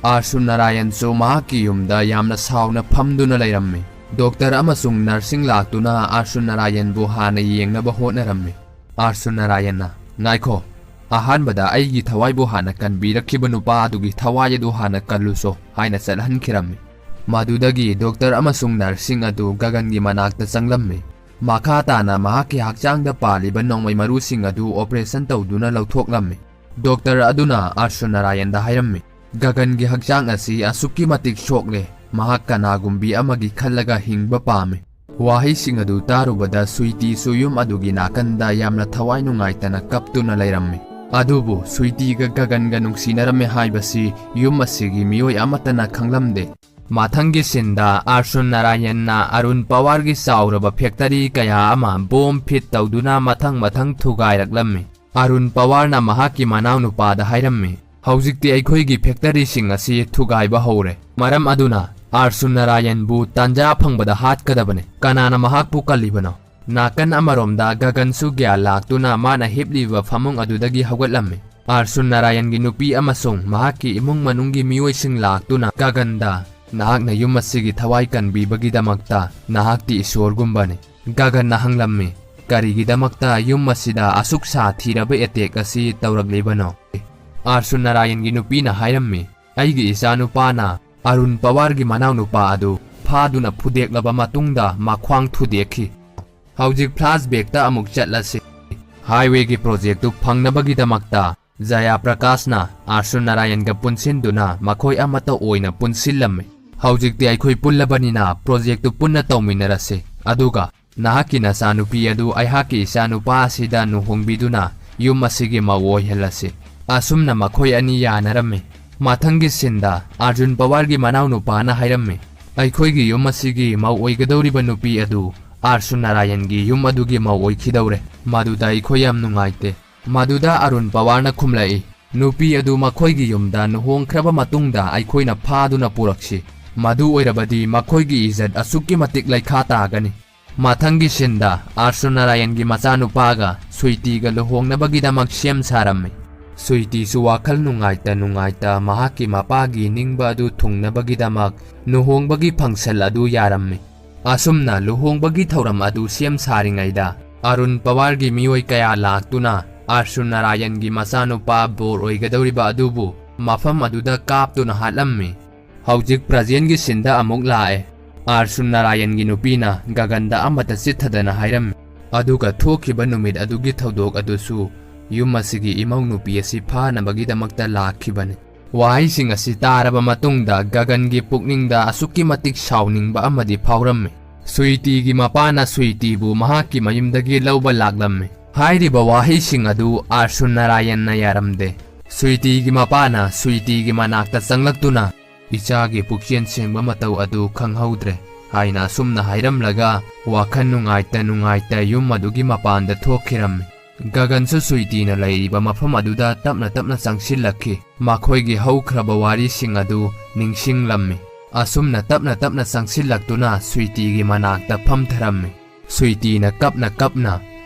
ꯑꯥꯔꯁꯨꯟ ꯅꯥꯔꯥꯌꯟꯁꯨ ꯃꯍꯥꯛꯀꯤ ꯌꯨꯝꯗ ꯌꯥꯝꯅ ꯁꯥꯎꯅ ꯐꯝꯗꯨꯅ ꯂꯩꯔꯝꯃꯤ꯫ ꯗꯣꯛꯇꯔ ꯑꯃꯁꯨꯡ ꯅꯔꯁꯁꯤꯡ ꯂꯥꯛꯇꯨꯅ ꯑꯥꯔꯁꯨꯟ ꯅꯥꯔꯥꯌꯟꯕꯨ ꯍꯥꯟꯅ ꯌꯦꯡꯅꯕ ꯍꯣꯠꯅꯔꯝꯃꯤ꯫ ꯑꯥꯔꯁꯨꯟ ꯅꯥꯔꯥꯌꯟꯅ, "ꯉꯥꯏꯈꯣ, ꯑꯍꯥꯟꯕꯗ ꯑꯩꯒꯤ ꯊꯋꯥꯏꯕꯨ ꯍꯥꯟꯅ ꯀꯟꯕꯤꯔꯛꯈꯤꯕ ꯅꯨꯄꯥ ꯑꯗꯨꯒꯤ ꯊꯋꯥꯏ ꯑꯗꯨ ꯍꯥꯟꯅ ꯀꯜꯂꯨꯁꯣ" ꯍꯥꯏꯅ ꯆꯠꯍꯟꯈꯤꯔꯝꯃꯤ꯫ ꯃꯗꯨꯗꯒꯤ ꯗꯣꯛꯇꯔ ꯑꯃꯁꯨꯡ ꯅꯔꯁꯁꯤꯡ ꯑꯗꯨ ꯒꯒꯟꯒꯤ ꯃꯅꯥꯛꯇ ꯆꯪꯂꯝꯃꯤ꯫ ꯃꯈꯥ ꯇꯥꯅ ꯃꯍꯥꯛꯀꯤ ꯍꯛꯆꯥꯡꯗ ꯄꯥꯜꯂꯤꯕ ꯅꯣꯡꯃꯩ ꯃꯔꯨꯁꯤꯡ ꯑꯗꯨ ꯑꯣꯄꯔꯦꯁꯟ ꯇꯧꯗꯨꯅ ꯂꯧꯊꯣꯛꯂꯝꯃꯤ꯫ ꯗꯣꯛꯇꯔ ꯑꯗꯨꯅ ꯑꯥꯔꯁꯨꯟ ꯅꯥꯔꯥꯌꯟꯗ ꯍꯥꯏꯔꯝꯃꯤ, "ꯒꯒꯟꯒꯤ ꯍꯛꯆꯥꯡ ꯑꯁꯤ ꯑꯁꯨꯛꯀꯤ ꯃꯇꯤꯛ ꯁꯣꯛꯂꯦ, ꯃꯍꯥꯛ ꯀꯅꯥꯒꯨꯝꯕꯤ ꯑꯃꯒꯤ ꯈꯜꯂꯒ ꯍꯤꯡꯕ ꯄꯥꯝꯃꯤ"꯫ ꯋꯥꯍꯩꯁꯤꯡ ꯑꯗꯨ ꯇꯥꯔꯨꯕꯗ ꯁ꯭ꯋꯤꯇꯤꯁꯨ ꯌꯨꯝ ꯑꯗꯨꯒꯤ ꯅꯥꯀꯟꯗ ꯌꯥꯝꯅ ꯊꯋꯥꯏ ꯅꯨꯡꯉꯥꯏꯇꯅ ꯀꯞꯇꯨꯅ ꯂꯩꯔꯝꯃꯤ꯫ ꯑꯗꯨꯕꯨ ꯁ꯭ꯋꯤꯇꯤꯒ ꯒꯒꯟꯒ ꯅꯨꯡꯁꯤꯅꯔꯝꯃꯦ ꯍꯥꯏꯕꯁꯤ ꯌꯨꯝ ꯑꯁꯤꯒꯤ ꯃꯤꯑꯣꯏ ꯑꯃꯠꯇꯅ ꯈꯪꯂꯝꯗꯦ꯫ ꯃꯊꯪꯒꯤ ꯁꯤꯟꯗ ꯑꯥꯔꯁꯨꯟ ꯅꯥꯔꯥꯌꯟꯅ ꯑꯔꯨꯟ ꯄꯋꯥꯔꯒꯤ ꯆꯥꯎꯔꯕ ꯐꯦꯛꯇꯔꯤ ꯀꯌꯥ ꯑꯃ ꯕꯣꯝ ꯐꯤꯠ ꯇꯧꯗꯨꯅ ꯃꯊꯪ ꯃꯊꯪ ꯊꯨꯒꯥꯏꯔꯛꯂꯝꯃꯤ꯫ ꯑꯔꯨꯟ ꯄꯋꯥꯔꯅ ꯃꯍꯥꯛꯀꯤ ꯃꯅꯥꯎꯅꯨꯄꯥꯗ ꯍꯥꯏꯔꯝꯃꯤ, "ꯍꯧꯖꯤꯛꯇꯤ ꯑꯩꯈꯣꯏꯒꯤ ꯐꯦꯛꯇꯔꯤꯁꯤꯡ ꯑꯁꯤ ꯊꯨꯒꯥꯏꯕ ꯍꯧꯔꯦ꯫ ꯃꯔꯝ ꯑꯗꯨꯅ ꯑꯥꯔꯁꯨꯟ ꯅꯥꯔꯥꯌꯟꯕꯨ ꯇꯥꯟꯖꯥ ꯐꯪꯕꯗ ꯍꯥꯠꯀꯗꯕꯅꯤ꯫ ꯀꯅꯥꯅ ꯃꯍꯥꯛꯄꯨ ꯀꯜꯂꯤꯕꯅꯣ?" ꯅꯥꯀꯟ ꯑꯃꯔꯣꯝꯗ ꯒꯒꯟꯁꯨ ꯒ꯭ꯌꯥꯟ ꯂꯥꯛꯇꯨꯅ ꯃꯥꯅ ꯍꯤꯞꯂꯤꯕ ꯐꯃꯨꯡ ꯑꯗꯨꯗꯒꯤ ꯍꯧꯒꯠꯂꯝꯃꯤ꯫ ꯑꯥꯔꯁꯨꯟ ꯅꯥꯔꯥꯌꯟꯒꯤ ꯅꯨꯄꯤ ꯑꯃꯁꯨꯡ ꯃꯍꯥꯛꯀꯤ ꯏꯃꯨꯡ ꯃꯅꯨꯡꯒꯤ ꯃꯤꯑꯣꯏꯁꯤꯡ ꯂꯥꯛꯇꯨꯅ ꯒꯒꯟꯗ, "ꯅꯍꯥꯛꯅ ꯌꯨꯝ ꯑꯁꯤꯒꯤ ꯊꯋꯥꯏ ꯀꯟꯕꯤꯕꯒꯤꯗꯃꯛꯇ ꯅꯍꯥꯛꯇꯤ ꯏꯁꯣꯔꯒꯨꯝꯕꯅꯤ꯫" ꯒꯒꯟꯅ ꯍꯪꯂꯝꯃꯤ, "ꯀꯔꯤꯒꯤꯗꯃꯛꯇ ꯌꯨꯝ ꯑꯁꯤꯗ ꯑꯁꯨꯛ ꯁꯥꯊꯤꯔꯕ ꯑꯦꯇꯦꯛ ꯑꯁꯤ ꯇꯧꯔꯛꯂꯤꯕꯅꯣ?" ꯑꯥꯔꯁꯨꯟ ꯅꯥꯔꯥꯌꯟꯒꯤ ꯅꯨꯄꯤꯅ ꯍꯥꯏꯔꯝꯃꯤ, "ꯑꯩꯒꯤ ꯏꯆꯥꯅꯨꯄꯥꯅ ꯑꯔꯨꯟ ꯄꯋꯥꯔꯒꯤ ꯃꯅꯥꯎꯅꯨꯄꯥ ꯑꯗꯨ ꯐꯥꯗꯨꯅ ꯐꯨꯗꯦꯛꯂꯕ ꯃꯇꯨꯡꯗ ꯃꯈ꯭ꯋꯥꯡ ꯊꯨꯗꯦꯛꯈꯤ꯫ ꯍꯧꯖꯤꯛ ꯐ꯭ꯂꯥꯁꯕꯦꯛꯇ ꯑꯃꯨꯛ ꯆꯠꯂꯁꯤ꯫" ꯍꯥꯏꯋꯦꯒꯤ ꯄ꯭ꯔꯣꯖꯦꯛꯇꯨ ꯐꯪꯅꯕꯒꯤꯗꯃꯛꯇ ꯖꯌꯥ ꯄ꯭ꯔꯀꯥꯁꯅ ꯑꯥꯔꯁꯨꯟ ꯅꯥꯔꯥꯌꯟꯒ ꯄꯨꯟꯁꯤꯟꯗꯨꯅ ꯃꯈꯣꯏ ꯑꯃꯠꯇ ꯑꯣꯏꯅ ꯄꯨꯟꯁꯤꯜꯂꯝꯃꯤ꯫ "ꯍꯧꯖꯤꯛꯇꯤ ꯑꯩꯈꯣꯏ ꯄꯨꯜꯂꯕꯅꯤꯅ ꯄ꯭ꯔꯣꯖꯦꯛꯇꯨ ꯄꯨꯟꯅ ꯇꯧꯃꯤꯟꯅꯔꯁꯤ꯫ ꯑꯗꯨꯒ ꯅꯍꯥꯛꯀꯤ ꯅꯆꯥꯅꯨꯄꯤ ꯑꯗꯨ ꯑꯩꯍꯥꯛꯀꯤ ꯏꯆꯥꯅꯨꯄꯥ ꯑꯁꯤꯗ ꯂꯨꯍꯣꯡꯕꯤꯗꯨꯅ ꯌꯨꯝ ꯑꯁꯤꯒꯤ ꯃꯧ ꯑꯣꯏꯍꯜꯂꯁꯤ꯫" ꯑꯁꯨꯝꯅ ꯃꯈꯣꯏ ꯑꯅꯤ ꯌꯥꯅꯔꯝꯃꯤ꯫ ꯃꯊꯪꯒꯤ ꯁꯤꯟꯗ ꯑꯥꯔꯖꯨꯟ ꯄꯋꯥꯔꯒꯤ ꯃꯅꯥꯎꯅꯨꯄꯥꯅ ꯍꯥꯏꯔꯝꯃꯤ, "ꯑꯩꯈꯣꯏꯒꯤ ꯌꯨꯝ ꯑꯁꯤꯒꯤ ꯃꯧ ꯑꯣꯏꯒꯗꯧꯔꯤꯕ ꯅꯨꯄꯤ ꯑꯗꯨ ꯑꯥꯔꯁꯨꯟ ꯅꯥꯔꯥꯌꯟꯒꯤ ꯌꯨꯝ ꯑꯗꯨꯒꯤ ꯃꯧ ꯑꯣꯏꯈꯤꯗꯧꯔꯦ꯫ ꯃꯗꯨꯗ ꯑꯩꯈꯣꯏ ꯌꯥꯝ ꯅꯨꯡꯉꯥꯏꯇꯦ꯫" ꯃꯗꯨꯗ ꯑꯔꯨꯟ ꯄꯋꯥꯔꯅ ꯈꯨꯝꯂꯛꯏ, "ꯅꯨꯄꯤ ꯑꯗꯨ ꯃꯈꯣꯏꯒꯤ ꯌꯨꯝꯗ ꯂꯨꯍꯣꯡꯈ꯭ꯔꯕ ꯃꯇꯨꯡꯗ ꯑꯩꯈꯣꯏꯅ ꯐꯥꯗꯨꯅ ꯄꯨꯔꯛꯁꯤ꯫ ꯃꯗꯨ ꯑꯣꯏꯔꯕꯗꯤ ꯃꯈꯣꯏꯒꯤ ꯏꯖꯠ ꯑꯁꯨꯛꯀꯤ ꯃꯇꯤꯛ ꯂꯩꯈꯥ ꯇꯥꯒꯅꯤ꯫" ꯃꯊꯪꯒꯤ ꯁꯤꯟꯗ ꯑꯥꯔꯁꯨꯟ ꯅꯥꯔꯥꯌꯟꯒꯤ ꯃꯆꯥꯅꯨꯄꯥꯒ ꯁ꯭ꯋꯤꯇꯤꯒ ꯂꯨꯍꯣꯡꯅꯕꯒꯤꯗꯃꯛ ꯁꯦꯝ ꯁꯥꯔꯝꯃꯤ꯫ ꯁ꯭ꯋꯤꯇꯤꯁꯨ ꯋꯥꯈꯜ ꯅꯨꯡꯉꯥꯏꯇ ꯅꯨꯡꯉꯥꯏꯇ ꯃꯍꯥꯛꯀꯤ ꯃꯄꯥꯒꯤ ꯅꯤꯡꯕ ꯑꯗꯨ ꯊꯨꯡꯅꯕꯒꯤꯗꯃꯛ ꯂꯨꯍꯣꯡꯕꯒꯤ ꯐꯪꯁꯟ ꯑꯗꯨ ꯌꯥꯔꯝꯃꯤ꯫ ꯑꯁꯨꯝꯅ ꯂꯨꯍꯣꯡꯕꯒꯤ ꯊꯧꯔꯝ ꯑꯗꯨ ꯁꯦꯝ ꯁꯥꯔꯤꯉꯩꯗ ꯑꯔꯨꯟ ꯄꯋꯥꯔꯒꯤ ꯃꯤꯑꯣꯏ ꯀꯌꯥ ꯂꯥꯛꯇꯨꯅ ꯑꯥꯔꯁꯨꯟ ꯅꯥꯔꯥꯌꯟꯒꯤ ꯃꯆꯥꯅꯨꯄꯥ ꯕꯣꯔ ꯑꯣꯏꯒꯗꯧꯔꯤꯕ ꯑꯗꯨꯕꯨ ꯃꯐꯝ ꯑꯗꯨꯗ ꯀꯥꯞꯇꯨꯅ ꯍꯥꯠꯂꯝꯃꯤ꯫ ꯍꯧꯖꯤꯛ ꯄ꯭ꯔꯖꯦꯟꯒꯤ ꯁꯤꯟꯗ ꯑꯃꯨꯛ ꯂꯥꯛꯑꯦ꯫ ꯑꯥꯔꯁꯨꯟ ꯅꯥꯔꯥꯌꯟꯒꯤ ꯅꯨꯄꯤꯅ ꯒꯒꯟꯗ ꯑꯃꯠꯇ ꯆꯤꯠꯊꯗꯅ ꯍꯥꯏꯔꯝꯃꯤ꯫ ꯑꯗꯨꯒ ꯊꯣꯛꯈꯤꯕ ꯅꯨꯃꯤꯠ ꯑꯗꯨꯒꯤ ꯊꯧꯗꯣꯛ ꯑꯗꯨꯁꯨ ꯌꯨꯝ ꯑꯁꯤꯒꯤ ꯏꯃꯧ ꯅꯨꯄꯤ ꯑꯁꯤ ꯐꯥꯅꯕꯒꯤꯗꯃꯛꯇ ꯂꯥꯛꯈꯤꯕꯅꯤ꯫ ꯋꯥꯍꯩꯁꯤꯡ ꯑꯁꯤ ꯇꯥꯔꯕ ꯃꯇꯨꯡꯗ ꯒꯒꯟꯒꯤ ꯄꯨꯛꯅꯤꯡꯗ ꯑꯁꯨꯛꯀꯤ ꯃꯇꯤꯛ ꯁꯥꯎꯅꯤꯡꯕ ꯑꯃꯗꯤ ꯐꯥꯎꯔꯝꯃꯤ꯫ ꯁ꯭ꯋꯤꯇꯤꯒꯤ ꯃꯄꯥꯅ ꯁ꯭ꯋꯤꯇꯤꯕꯨ ꯃꯍꯥꯛꯀꯤ ꯃꯌꯨꯝꯗꯒꯤ ꯂꯧꯕ ꯂꯥꯛꯂꯝꯃꯤ꯫ ꯍꯥꯏꯔꯤꯕ ꯋꯥꯍꯩꯁꯤꯡ ꯑꯗꯨ ꯑꯥꯔꯁꯨꯟ ꯅꯥꯔꯥꯌꯟꯅ ꯌꯥꯔꯝꯗꯦ꯫ ꯁ꯭ꯋꯤꯇꯤꯒꯤ ꯃꯄꯥꯅ ꯁ꯭ꯋꯤꯇꯤꯒꯤ ꯃꯅꯥꯛꯇ ꯆꯪꯂꯛꯇꯨꯅ, ꯏꯆꯥꯒꯤ ꯄꯨꯛꯆꯦꯟ ꯁꯦꯡꯕ ꯃꯇꯧ ꯑꯗꯨ ꯈꯪꯍꯧꯗ꯭ꯔꯦ" ꯍꯥꯏꯅ ꯑꯁꯨꯝꯅ ꯍꯥꯏꯔꯝꯂꯒ ꯋꯥꯈꯜ ꯅꯨꯡꯉꯥꯏꯇ ꯅꯨꯡꯉꯥꯏꯇ ꯌꯨꯝ ꯑꯗꯨꯒꯤ ꯃꯄꯥꯟꯗ ꯊꯣꯛꯈꯤꯔꯝꯃꯤ꯫ ꯒꯒꯟꯁꯨ ꯁ꯭ꯋꯤꯇꯤꯅ ꯂꯩꯔꯤꯕ ꯃꯐꯝ ꯑꯗꯨꯗ ꯇꯞꯅ ꯇꯞꯅ ꯆꯪꯁꯤꯜꯂꯛꯈꯤ꯫ ꯃꯈꯣꯏꯒꯤ ꯍꯧꯈ꯭ꯔꯕ ꯋꯥꯔꯤꯁꯤꯡ ꯑꯗꯨ ꯅꯤꯡꯁꯤꯡꯂꯝꯃꯤ꯫ ꯑꯁꯨꯝꯅ ꯇꯞꯅ ꯇꯞꯅ ꯆꯪꯁꯤꯜꯂꯛꯇꯨꯅ ꯁ꯭ꯋꯤꯇꯤꯒꯤ ꯃꯅꯥꯛꯇ ꯐꯝꯊꯔꯝꯃꯤ꯫ ꯁ꯭ꯋꯤꯇꯤꯅ ꯀꯞꯅ ꯀꯞꯅ,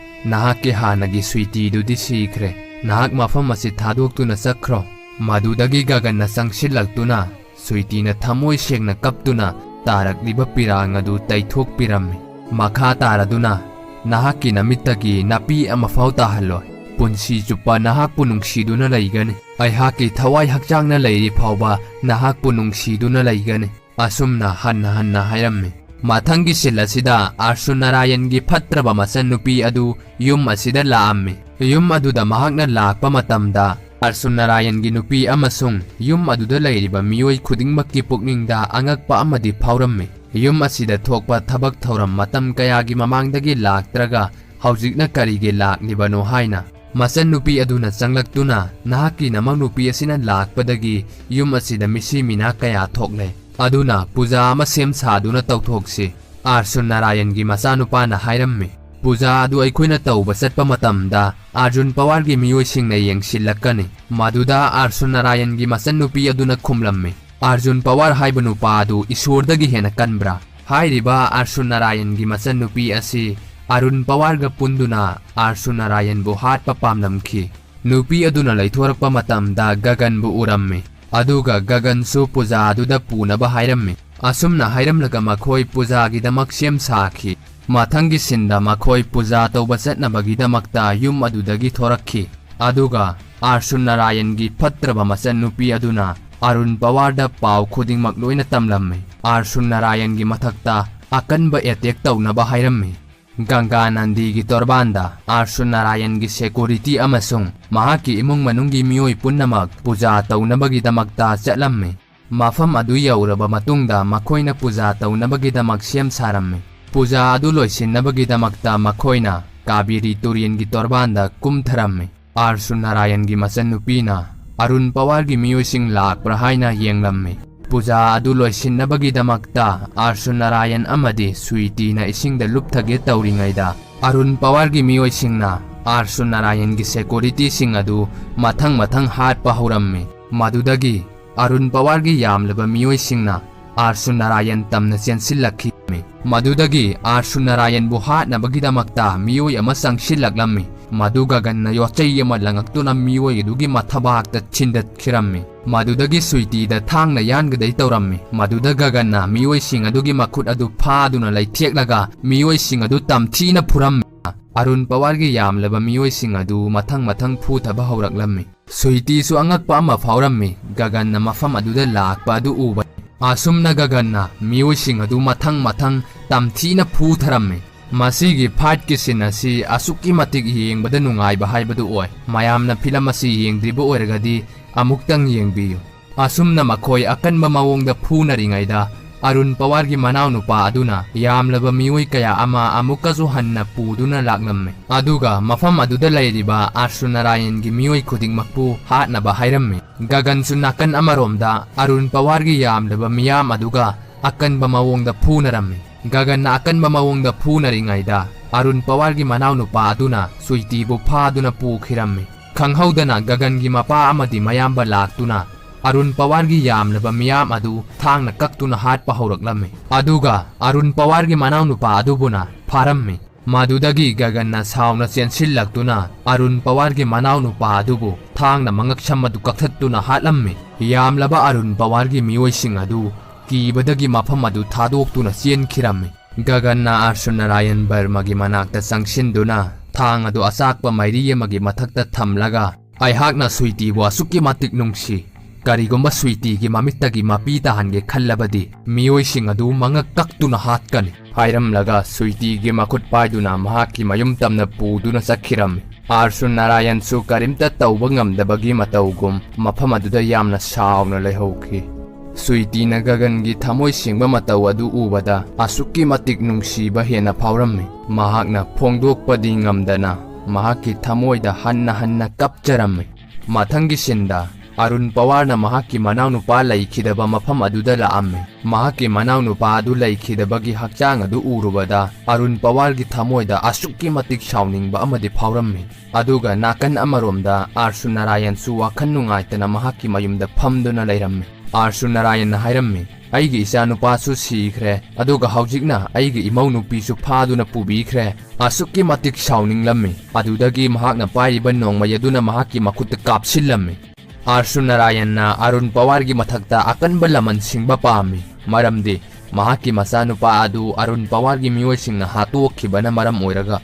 "ꯅꯍꯥꯛꯀꯤ ꯍꯥꯟꯅꯒꯤ ꯁ꯭ꯋꯤꯇꯤꯗꯨꯗꯤ ꯁꯤꯈ꯭ꯔꯦ꯫ ꯅꯍꯥꯛ ꯃꯐꯝ ꯑꯁꯤ ꯊꯥꯗꯣꯛꯇꯨꯅ ꯆꯠꯈ꯭ꯔꯣ"꯫ ꯃꯗꯨꯗꯒꯤ ꯒꯒꯟꯅ ꯆꯪꯁꯤꯜꯂꯛꯇꯨꯅ ꯁ꯭ꯋꯤꯇꯤꯅ ꯊꯃꯣꯏ ꯁꯦꯡꯅ ꯀꯞꯇꯨꯅ ꯇꯥꯔꯛꯂꯤꯕ ꯄꯤꯔꯥꯡ ꯑꯗꯨ ꯇꯩꯊꯣꯛꯄꯤꯔꯝꯃꯤ꯫ ꯃꯈꯥ ꯇꯥꯔꯗꯨꯅ, "ꯅꯍꯥꯛꯀꯤ ꯅꯃꯤꯠꯇꯒꯤ ꯅꯥꯄꯤ ꯑꯃꯐꯥꯎ ꯇꯥꯍꯜꯂꯣꯏ꯫ ꯄꯨꯟꯁꯤ ꯆꯨꯞꯄ ꯅꯍꯥꯛꯄꯨ ꯅꯨꯡꯁꯤꯗꯨꯅ ꯂꯩꯒꯅꯤ꯫ ꯑꯩꯍꯥꯛꯀꯤ ꯊꯋꯥꯏ ꯍꯛꯆꯥꯡꯅ ꯂꯩꯔꯤ ꯐꯥꯎꯕ ꯅꯍꯥꯛꯄꯨ ꯅꯨꯡꯁꯤꯗꯨꯅ ꯂꯩꯒꯅꯤ"꯫ ꯑꯁꯨꯝꯅ ꯍꯟꯅ ꯍꯟꯅ ꯍꯥꯏꯔꯝꯃꯤ꯫ ꯃꯊꯪꯒꯤ ꯁꯤꯟ ꯑꯁꯤꯗ ꯑꯥꯔꯁꯨ ꯅꯥꯔꯥꯌꯟꯒꯤ ꯐꯠꯇ꯭ꯔꯕ ꯃꯆꯟꯅꯨꯄꯤ ꯑꯗꯨ ꯌꯨꯝ ꯑꯁꯤꯗ ꯂꯥꯛꯑꯝꯃꯤ꯫ ꯌꯨꯝ ꯑꯗꯨꯗ ꯃꯍꯥꯛꯅ ꯂꯥꯛꯄ ꯃꯇꯝꯗ ꯑꯥꯔꯁꯨ ꯅꯥꯔꯥꯌꯟꯒꯤ ꯅꯨꯄꯤ ꯑꯃꯁꯨꯡ ꯌꯨꯝ ꯑꯗꯨꯗ ꯂꯩꯔꯤꯕ ꯃꯤꯑꯣꯏ ꯈꯨꯗꯤꯡꯃꯛꯀꯤ ꯄꯨꯛꯅꯤꯡꯗ ꯑꯉꯛꯄ ꯑꯃꯗꯤ ꯐꯥꯎꯔꯝꯃꯤ꯫ ꯌꯨꯝ ꯑꯁꯤꯗ ꯊꯣꯛꯄ ꯊꯕꯛ ꯊꯧꯔꯝ ꯃꯇꯝ ꯀꯌꯥꯒꯤ ꯃꯃꯥꯡꯗꯒꯤ ꯂꯥꯛꯇ꯭ꯔꯒ ꯍꯧꯖꯤꯛꯅ ꯀꯔꯤꯒꯤ ꯂꯥꯛꯂꯤꯕꯅꯣ ꯍꯥꯏꯅ꯫ ꯃꯆꯟꯅꯨꯄꯤ ꯑꯗꯨꯅ ꯆꯪꯂꯛꯇꯨꯅ, "ꯅꯍꯥꯛꯀꯤ ꯅꯃꯧꯅꯨꯄꯤ ꯑꯁꯤꯅ ꯂꯥꯛꯄꯗꯒꯤ ꯌꯨꯝ ꯑꯁꯤꯗ ꯃꯤꯁꯤ ꯃꯤꯅꯥ ꯀꯌꯥ ꯊꯣꯛꯂꯦ꯫ ꯑꯗꯨꯅ ꯄꯨꯖꯥ ꯑꯃ ꯁꯦꯝ ꯁꯥꯗꯨꯅ ꯇꯧꯊꯣꯛꯁꯤ"꯫ ꯑꯥꯔꯁꯨ ꯅꯥꯔꯥꯌꯟꯒꯤ ꯃꯆꯥꯅꯨꯄꯥꯅ ꯍꯥꯏꯔꯝꯃꯤ꯫ "ꯄꯨꯖꯥ ꯑꯗꯨ ꯑꯩꯈꯣꯏꯅ ꯇꯧꯕ ꯆꯠꯄ ꯃꯇꯝꯗ ꯑꯥꯔꯖꯨꯟ ꯄꯋꯥꯔꯒꯤ ꯃꯤꯑꯣꯏꯁꯤꯡꯅ ꯌꯦꯡꯁꯤꯜꯂꯛꯀꯅꯤ"꯫ ꯃꯗꯨꯗ ꯑꯥꯔꯁꯨ ꯅꯥꯔꯥꯌꯟꯒꯤ ꯃꯆꯟꯅꯨꯄꯤ ꯑꯗꯨꯅ ꯈꯨꯝꯂꯝꯃꯤ, "ꯑꯥꯔꯖꯨꯟ ꯄꯋꯥꯔ ꯍꯥꯏꯕ ꯅꯨꯄꯥ ꯑꯗꯨ ꯏꯁꯣꯔꯗꯒꯤ ꯍꯦꯟꯅ ꯀꯟꯕ꯭ꯔꯥ?" ꯍꯥꯏꯔꯤꯕ ꯑꯥꯔꯁꯨ ꯅꯥꯔꯥꯌꯟꯒꯤ ꯃꯆꯟꯅꯨꯄꯤ ꯑꯁꯤ ꯑꯔꯨꯟ ꯄꯋꯥꯔꯒ ꯄꯨꯟꯗꯨꯅ ꯑꯥꯔꯁꯨ ꯅꯥꯔꯥꯌꯟꯕꯨ ꯍꯥꯠꯄ ꯄꯥꯝꯂꯝꯈꯤ꯫ ꯅꯨꯄꯤ ꯑꯗꯨꯅ ꯂꯩꯊꯣꯔꯛꯄ ꯃꯇꯝꯗ ꯒꯒꯟꯕꯨ ꯎꯔꯝꯃꯤ, ꯑꯗꯨꯒ ꯒꯒꯟꯁꯨ ꯄꯨꯖꯥ ꯑꯗꯨꯗ ꯄꯨꯅꯕ ꯍꯥꯏꯔꯝꯃꯤ꯫ ꯑꯁꯨꯝꯅ ꯍꯥꯏꯔꯝꯂꯒ ꯃꯈꯣꯏ ꯄꯨꯖꯥꯒꯤꯗꯃꯛ ꯁꯦꯝ ꯁꯥꯈꯤ꯫ ꯃꯊꯪꯒꯤ ꯁꯤꯟꯗ ꯃꯈꯣꯏ ꯄꯨꯖꯥ ꯇꯧꯕ ꯆꯠꯅꯕꯒꯤꯗꯃꯛꯇ ꯌꯨꯝ ꯑꯗꯨꯗꯒꯤ ꯊꯣꯔꯛꯈꯤ꯫ ꯑꯗꯨꯒ ꯑꯥꯔꯁꯨ ꯅꯥꯔꯥꯌꯟꯒꯤ ꯐꯠꯇ꯭ꯔꯕ ꯃꯆꯟꯅꯨꯄꯤ ꯑꯗꯨꯅ ꯑꯔꯨꯟ ꯄꯋꯥꯔꯗ ꯄꯥꯎ ꯈꯨꯗꯤꯡꯃꯛ ꯂꯣꯏꯅ ꯇꯝꯂꯝꯃꯤ꯫ ꯑꯥꯔꯁꯨ ꯅꯥꯔꯥꯌꯟꯒꯤ ꯃꯊꯛꯇ ꯑꯀꯟꯕ ꯑꯦꯇꯦꯛ ꯇꯧꯅꯕ ꯍꯥꯏꯔꯝꯃꯤ꯫ ꯒꯪꯒꯥ ꯅꯟꯗꯤꯒꯤ ꯇꯣꯔꯕꯥꯟꯗ ꯑꯥꯔꯁꯨ ꯅꯥꯔꯥꯌꯟꯒꯤ ꯁꯦꯀꯨꯔꯤꯇꯤ ꯑꯃꯁꯨꯡ ꯃꯍꯥꯛꯀꯤ ꯏꯃꯨꯡ ꯃꯅꯨꯡꯒꯤ ꯃꯤꯑꯣꯏ ꯄꯨꯝꯅꯃꯛ ꯄꯨꯖꯥ ꯇꯧꯅꯕꯒꯤꯗꯃꯛꯇ ꯆꯠꯂꯝꯃꯤ꯫ ꯃꯐꯝ ꯑꯗꯨ ꯌꯧꯔꯕ ꯃꯇꯨꯡꯗ ꯃꯈꯣꯏꯅ ꯄꯨꯖꯥ ꯇꯧꯅꯕꯒꯤꯗꯃꯛ ꯁꯦꯝ ꯁꯥꯔꯝꯃꯤ꯫ ꯄꯨꯖꯥ ꯑꯗꯨ ꯂꯣꯏꯁꯤꯟꯅꯕꯒꯤꯗꯃꯛꯇ ꯃꯈꯣꯏꯅ ꯀꯥꯕꯦꯔꯤ ꯇꯨꯔꯦꯟꯒꯤ ꯇꯣꯔꯕꯥꯟꯗ ꯀꯨꯝꯊꯔꯝꯃꯤ꯫ ꯑꯥꯔꯁꯨ ꯅꯥꯔꯥꯌꯟꯒꯤ ꯃꯆꯟꯅꯨꯄꯤꯅ ꯑꯔꯨꯟ ꯄꯋꯥꯔꯒꯤ ꯃꯤꯑꯣꯏꯁꯤꯡ ꯂꯥꯛꯄ꯭ꯔꯥ ꯍꯥꯏꯅ ꯌꯦꯡꯂꯝꯃꯤ꯫ ꯄꯨꯖꯥ ꯑꯗꯨ ꯂꯣꯏꯁꯤꯟꯅꯕꯒꯤꯗꯃꯛꯇ ꯑꯥꯔꯁꯨ ꯅꯥꯔꯥꯌꯟ ꯑꯃꯗꯤ ꯁ꯭ꯋꯤꯇꯤꯅ ꯏꯁꯤꯡꯗ ꯂꯨꯞꯊꯒꯦ ꯇꯧꯔꯤꯉꯩꯗ, ꯑꯔꯨꯟ ꯄꯋꯥꯔꯒꯤ ꯃꯤꯑꯣꯏꯁꯤꯡꯅ ꯑꯥꯔꯁꯨ ꯅꯥꯔꯥꯌꯟꯒꯤ ꯁꯦꯀ꯭ꯌꯨꯔꯤꯇꯤꯁꯤꯡ ꯑꯗꯨ ꯃꯊꯪ ꯃꯊꯪ ꯍꯥꯠꯄ ꯍꯧꯔꯝꯃꯤ꯫ ꯃꯗꯨꯗꯒꯤ ꯑꯔꯨꯟ ꯄꯋꯥꯔꯒꯤ ꯌꯥꯝꯂꯕ ꯃꯤꯑꯣꯏꯁꯤꯡꯅ ꯑꯥꯔꯁꯨ ꯅꯥꯔꯥꯌꯟ ꯇꯝꯅ ꯆꯦꯟꯁꯤꯜꯂꯛꯈꯤꯔꯝꯃꯤ꯫ ꯃꯗꯨꯗꯒꯤ ꯑꯥꯔꯁꯨ ꯅꯥꯔꯥꯌꯟꯕꯨ ꯍꯥꯠꯅꯕꯒꯤꯗꯃꯛꯇ ꯃꯤꯑꯣꯏ ꯑꯃ ꯆꯪꯁꯤꯜꯂꯛꯂꯝꯃꯤ꯫ ꯃꯗꯨ ꯒꯒꯟꯅ ꯌꯣꯠꯆꯩ ꯑꯃ ꯂꯪꯉꯛꯇꯨꯅ ꯃꯤꯑꯣꯏ ꯑꯗꯨꯒꯤ ꯃꯊꯕꯥꯛꯇ ꯊꯤꯟꯗꯠꯈꯤꯔꯝꯃꯤ꯫ ꯃꯗꯨꯗꯒꯤ ꯁ꯭ꯋꯤꯇꯤꯗ ꯊꯥꯡꯅ ꯌꯥꯟꯒꯗꯩ ꯇꯧꯔꯝꯃꯤ꯫ ꯃꯗꯨꯗ ꯒꯒꯟꯅ ꯃꯤꯑꯣꯏꯁꯤꯡ ꯑꯗꯨꯒꯤ ꯃꯈꯨꯠ ꯑꯗꯨ ꯐꯥꯗꯨꯅ ꯂꯩꯊꯦꯛꯂꯒ ꯃꯤꯑꯣꯏꯁꯤꯡ ꯑꯗꯨ ꯇꯝꯊꯤꯅ ꯐꯨꯔꯝꯃꯤ꯫ ꯑꯔꯨꯟ ꯄꯋꯥꯔꯒꯤ ꯌꯥꯝꯂꯕ ꯃꯤꯑꯣꯏꯁꯤꯡ ꯑꯗꯨ ꯃꯊꯪ ꯃꯊꯪ ꯐꯨꯊꯕ ꯍꯧꯔꯛꯂꯝꯃꯤ꯫ ꯁ꯭ꯋꯤꯇꯤꯁꯨ ꯑꯉꯛꯄ ꯑꯃ ꯐꯥꯎꯔꯝꯃꯤ꯫ ꯒꯒꯟꯅ ꯃꯐꯝ ꯑꯗꯨꯗ ꯂꯥꯛꯄ ꯑꯗꯨ ꯎꯕ ꯑꯁꯨꯝꯅ ꯒꯒꯟꯅ ꯃꯤꯑꯣꯏꯁꯤꯡ ꯑꯗꯨ ꯃꯊꯪ ꯃꯊꯪ ꯇꯝꯊꯤꯅ ꯐꯨꯊꯔꯝꯃꯤ꯫ ꯃꯁꯤꯒꯤ ꯐꯥꯏꯠꯀꯤ ꯁꯤꯟ ꯑꯁꯤ ꯑꯁꯨꯛꯀꯤ ꯃꯇꯤꯛ ꯌꯦꯡꯕꯗ ꯅꯨꯡꯉꯥꯏꯕ ꯍꯥꯏꯕꯗꯨ ꯑꯣꯏ꯫ ꯃꯌꯥꯝꯅ ꯐꯤꯂꯝ ꯑꯁꯤ ꯌꯦꯡꯗ꯭ꯔꯤꯕ ꯑꯣꯏꯔꯒꯗꯤ ꯑꯃꯨꯛꯇꯪ ꯌꯦꯡꯕꯤꯌꯨ꯫ ꯑꯁꯨꯝꯅ ꯃꯈꯣꯏ ꯑꯀꯟꯕ ꯃꯑꯣꯡꯗ ꯐꯨꯅꯔꯤꯉꯩꯗ, ꯑꯔꯨꯟ ꯄꯋꯥꯔꯒꯤ ꯃꯅꯥꯎꯅꯨꯄꯥ ꯑꯗꯨꯅ ꯌꯥꯝꯂꯕ ꯃꯤꯑꯣꯏ ꯀꯌꯥ ꯑꯃ ꯑꯃꯨꯛꯀꯁꯨ ꯍꯟꯅ ꯄꯨꯗꯨꯅ ꯂꯥꯛꯂꯝꯃꯤ꯫ ꯑꯗꯨꯒ ꯃꯐꯝ ꯑꯗꯨꯗ ꯂꯩꯔꯤꯕ ꯑꯥꯔꯁꯨ ꯅꯥꯔꯥꯌꯟꯒꯤ ꯃꯤꯑꯣꯏ ꯈꯨꯗꯤꯡꯃꯛꯄꯨ ꯍꯥꯠꯅꯕ ꯍꯥꯏꯔꯝꯃꯤ꯫ ꯒꯒꯟꯁꯨ ꯅꯥꯀꯟ ꯑꯃꯔꯣꯝꯗ ꯑꯔꯨꯟ ꯄꯋꯥꯔꯒꯤ ꯌꯥꯝꯂꯕ ꯃꯤꯌꯥꯝ ꯑꯗꯨꯒ ꯑꯀꯟꯕ ꯃꯑꯣꯡꯗ ꯐꯨꯅꯔꯝꯃꯤ꯫ ꯒꯒꯟꯅ ꯑꯀꯟꯕ ꯃꯑꯣꯡꯗ ꯐꯨꯅꯔꯤꯉꯩꯗ, ꯑꯔꯨꯟ ꯄꯋꯥꯔꯒꯤ ꯃꯅꯥꯎꯅꯨꯄꯥ ꯑꯗꯨꯅ ꯁ꯭ꯋꯤꯇꯤꯕꯨ ꯐꯥꯗꯨꯅ ꯄꯨꯈꯤꯔꯝꯃꯤ꯫ ꯈꯪꯍꯧꯗꯅ ꯒꯒꯟꯒꯤ ꯃꯄꯥ ꯑꯃꯗꯤ ꯃꯌꯥꯝꯕ ꯂꯥꯛꯇꯨꯅ ꯑꯔꯨꯟ ꯄꯋꯥꯔꯒꯤ ꯌꯥꯝꯂꯕ ꯃꯤꯌꯥꯝ ꯑꯗꯨ ꯊꯥꯡꯅ ꯀꯛꯇꯨꯅ ꯍꯥꯠꯄ ꯍꯧꯔꯛꯂꯝꯃꯤ꯫ ꯑꯗꯨꯒ ꯑꯔꯨꯟ ꯄꯋꯥꯔꯒꯤ ꯃꯅꯥꯎꯅꯨꯄꯥ ꯑꯗꯨꯕꯨꯅ ꯐꯥꯔꯝꯃꯤ꯫ ꯃꯗꯨꯗꯒꯤ ꯒꯒꯟꯅ ꯁꯥꯎꯅ ꯆꯦꯟꯁꯤꯜꯂꯛꯇꯨꯅ ꯑꯔꯨꯟ ꯄꯋꯥꯔꯒꯤ ꯃꯅꯥꯎꯅꯨꯄꯥ ꯑꯗꯨꯕꯨ ꯊꯥꯡꯅ ꯃꯉꯛꯁꯝ ꯑꯗꯨ ꯀꯛꯊꯠꯇꯨꯅ ꯍꯥꯠꯂꯝꯃꯤ꯫ ꯌꯥꯝꯂꯕ ꯑꯔꯨꯟ ꯄꯋꯥꯔꯒꯤ ꯃꯤꯑꯣꯏꯁꯤꯡ ꯑꯗꯨ ꯀꯤꯕꯗꯒꯤ ꯃꯐꯝ ꯑꯗꯨ ꯊꯥꯗꯣꯛꯇꯨꯅ ꯆꯦꯟꯈꯤꯔꯝꯃꯤ꯫ ꯒꯒꯟꯅ ꯑꯥꯔꯁꯨ ꯅꯥꯔꯥꯌꯟ ꯕꯔꯃꯒꯤ ꯃꯅꯥꯛꯇ ꯆꯪꯁꯤꯟꯗꯨꯅ ꯊꯥꯡ ꯑꯗꯨ ꯑꯆꯥꯛꯄ ꯃꯩꯔꯤ ꯑꯃꯒꯤ ꯃꯊꯛꯇ ꯊꯝꯂꯒ, "ꯑꯩꯍꯥꯛꯅ ꯁ꯭ꯋꯤꯇꯤꯕꯨ ꯑꯁꯨꯛꯀꯤ ꯃꯇꯤꯛ ꯅꯨꯡꯁꯤ꯫ ꯀꯔꯤꯒꯨꯝꯕ ꯁ꯭ꯋꯤꯇꯤꯒꯤ ꯃꯃꯤꯠꯇꯒꯤ ꯃꯄꯤ ꯇꯥꯍꯟꯒꯦ ꯈꯜꯂꯕꯗꯤ ꯃꯤꯑꯣꯏꯁꯤꯡ ꯑꯗꯨ ꯃꯉꯛ ꯀꯛꯇꯨꯅ ꯍꯥꯠꯀꯅꯤ," ꯍꯥꯏꯔꯝꯂꯒ ꯁ꯭ꯋꯤꯇꯤꯒꯤ ꯃꯈꯨꯠ ꯄꯥꯏꯗꯨꯅ ꯃꯍꯥꯛꯀꯤ ꯃꯌꯨꯝ ꯇꯝꯅ ꯄꯨꯗꯨꯅ ꯆꯠꯈꯤꯔꯝꯃꯤ꯫ ꯑꯥꯔꯁꯨ ꯅꯥꯔꯥꯌꯟꯁꯨ ꯀꯔꯤꯝꯇ ꯇꯧꯕ ꯉꯝꯗꯕꯒꯤ ꯃꯇꯧꯒꯨꯝ ꯃꯐꯝ ꯑꯗꯨꯗ ꯌꯥꯝꯅ ꯁꯥꯎꯅ ꯂꯩꯍꯧꯈꯤ꯫ ꯁ꯭ꯋꯤꯇꯤꯅ ꯒꯒꯟꯒꯤ ꯊꯃꯣꯏ ꯁꯦꯡꯕ ꯃꯇꯧ ꯑꯗꯨ ꯎꯕꯗ ꯑꯁꯨꯛꯀꯤ ꯃꯇꯤꯛ ꯅꯨꯡꯁꯤꯕ ꯍꯦꯟꯅ ꯐꯥꯎꯔꯝꯃꯤ꯫ ꯃꯍꯥꯛꯅ ꯐꯣꯡꯗꯣꯛꯄꯗꯤ ꯉꯝꯗꯅ ꯃꯍꯥꯛꯀꯤ ꯊꯃꯣꯏꯗ ꯍꯟꯅ ꯍꯟꯅ ꯀꯞꯆꯔꯝꯃꯤ꯫ ꯃꯊꯪꯒꯤ ꯁꯤꯟꯗ ꯑꯔꯨꯟ ꯄꯋꯥꯔꯅ ꯃꯍꯥꯛꯀꯤ ꯃꯅꯥꯎꯅꯨꯄꯥ ꯂꯩꯈꯤꯗꯕ ꯃꯐꯝ ꯑꯗꯨꯗ ꯂꯥꯛꯑꯝꯃꯤ꯫ ꯃꯍꯥꯛꯀꯤ ꯃꯅꯥꯎꯅꯨꯄꯥ ꯑꯗꯨ ꯂꯩꯈꯤꯗꯕꯒꯤ ꯍꯛꯆꯥꯡ ꯑꯗꯨ ꯎꯔꯨꯕꯗ ꯑꯔꯨꯟ ꯄꯋꯥꯔꯒꯤ ꯊꯃꯣꯏꯗ ꯑꯁꯨꯛꯀꯤ ꯃꯇꯤꯛ ꯁꯥꯎꯅꯤꯡꯕ ꯑꯃꯗꯤ ꯐꯥꯎꯔꯝꯃꯤ꯫ ꯑꯗꯨꯒ ꯅꯥꯀꯟ ꯑꯃꯔꯣꯝꯗ ꯑꯥꯔꯁꯨ ꯅꯥꯔꯥꯌꯟꯁꯨ ꯋꯥꯈꯜ ꯅꯨꯡꯉꯥꯏꯇꯅ ꯃꯍꯥꯛꯀꯤ ꯃꯌꯨꯝꯗ ꯐꯝꯗꯨꯅ ꯂꯩꯔꯝꯃꯤ꯫ ꯑꯥꯔꯁꯨ ꯅꯥꯔꯥꯌꯟꯅ ꯍꯥꯏꯔꯝꯃꯤ, "ꯑꯩꯒꯤ ꯏꯆꯥꯅꯨꯄꯥꯁꯨ ꯁꯤꯈ꯭ꯔꯦ, ꯑꯗꯨꯒ ꯍꯧꯖꯤꯛꯅ ꯑꯩꯒꯤ ꯏꯃꯧ ꯅꯨꯄꯤꯁꯨ ꯐꯥꯗꯨꯅ ꯄꯨꯕꯤꯈ꯭ꯔꯦ꯫" ꯑꯁꯨꯛꯀꯤ ꯃꯇꯤꯛ ꯁꯥꯎꯅꯤꯡꯂꯝꯃꯤ꯫ ꯑꯗꯨꯗꯒꯤ ꯃꯍꯥꯛꯅ ꯄꯥꯏꯔꯤꯕ ꯅꯣꯡꯃꯩ ꯑꯗꯨꯅ ꯃꯍꯥꯛꯀꯤ ꯃꯈꯨꯠꯇ ꯀꯥꯞꯁꯤꯜꯂꯝꯃꯤ꯫ ꯑꯥꯔꯁꯨ ꯅꯥꯔꯥꯌꯟꯅ ꯑꯔꯨꯟ ꯄꯋꯥꯔꯒꯤ ꯃꯊꯛꯇ ꯑꯀꯟꯕ ꯂꯃꯟ ꯁꯤꯡꯕ ꯄꯥꯝꯃꯤ, ꯃꯔꯝꯗꯤ ꯃꯍꯥꯛꯀꯤ ꯃꯆꯥꯅꯨꯄꯥ ꯑꯗꯨ ꯑꯔꯨꯟ ꯄꯋꯥꯔꯒꯤ ꯃꯤꯑꯣꯏꯁꯤꯡꯅ ꯍꯥꯠꯇꯣꯛꯈꯤꯕꯅ ꯃꯔꯝ ꯑꯣꯏꯔꯒ꯫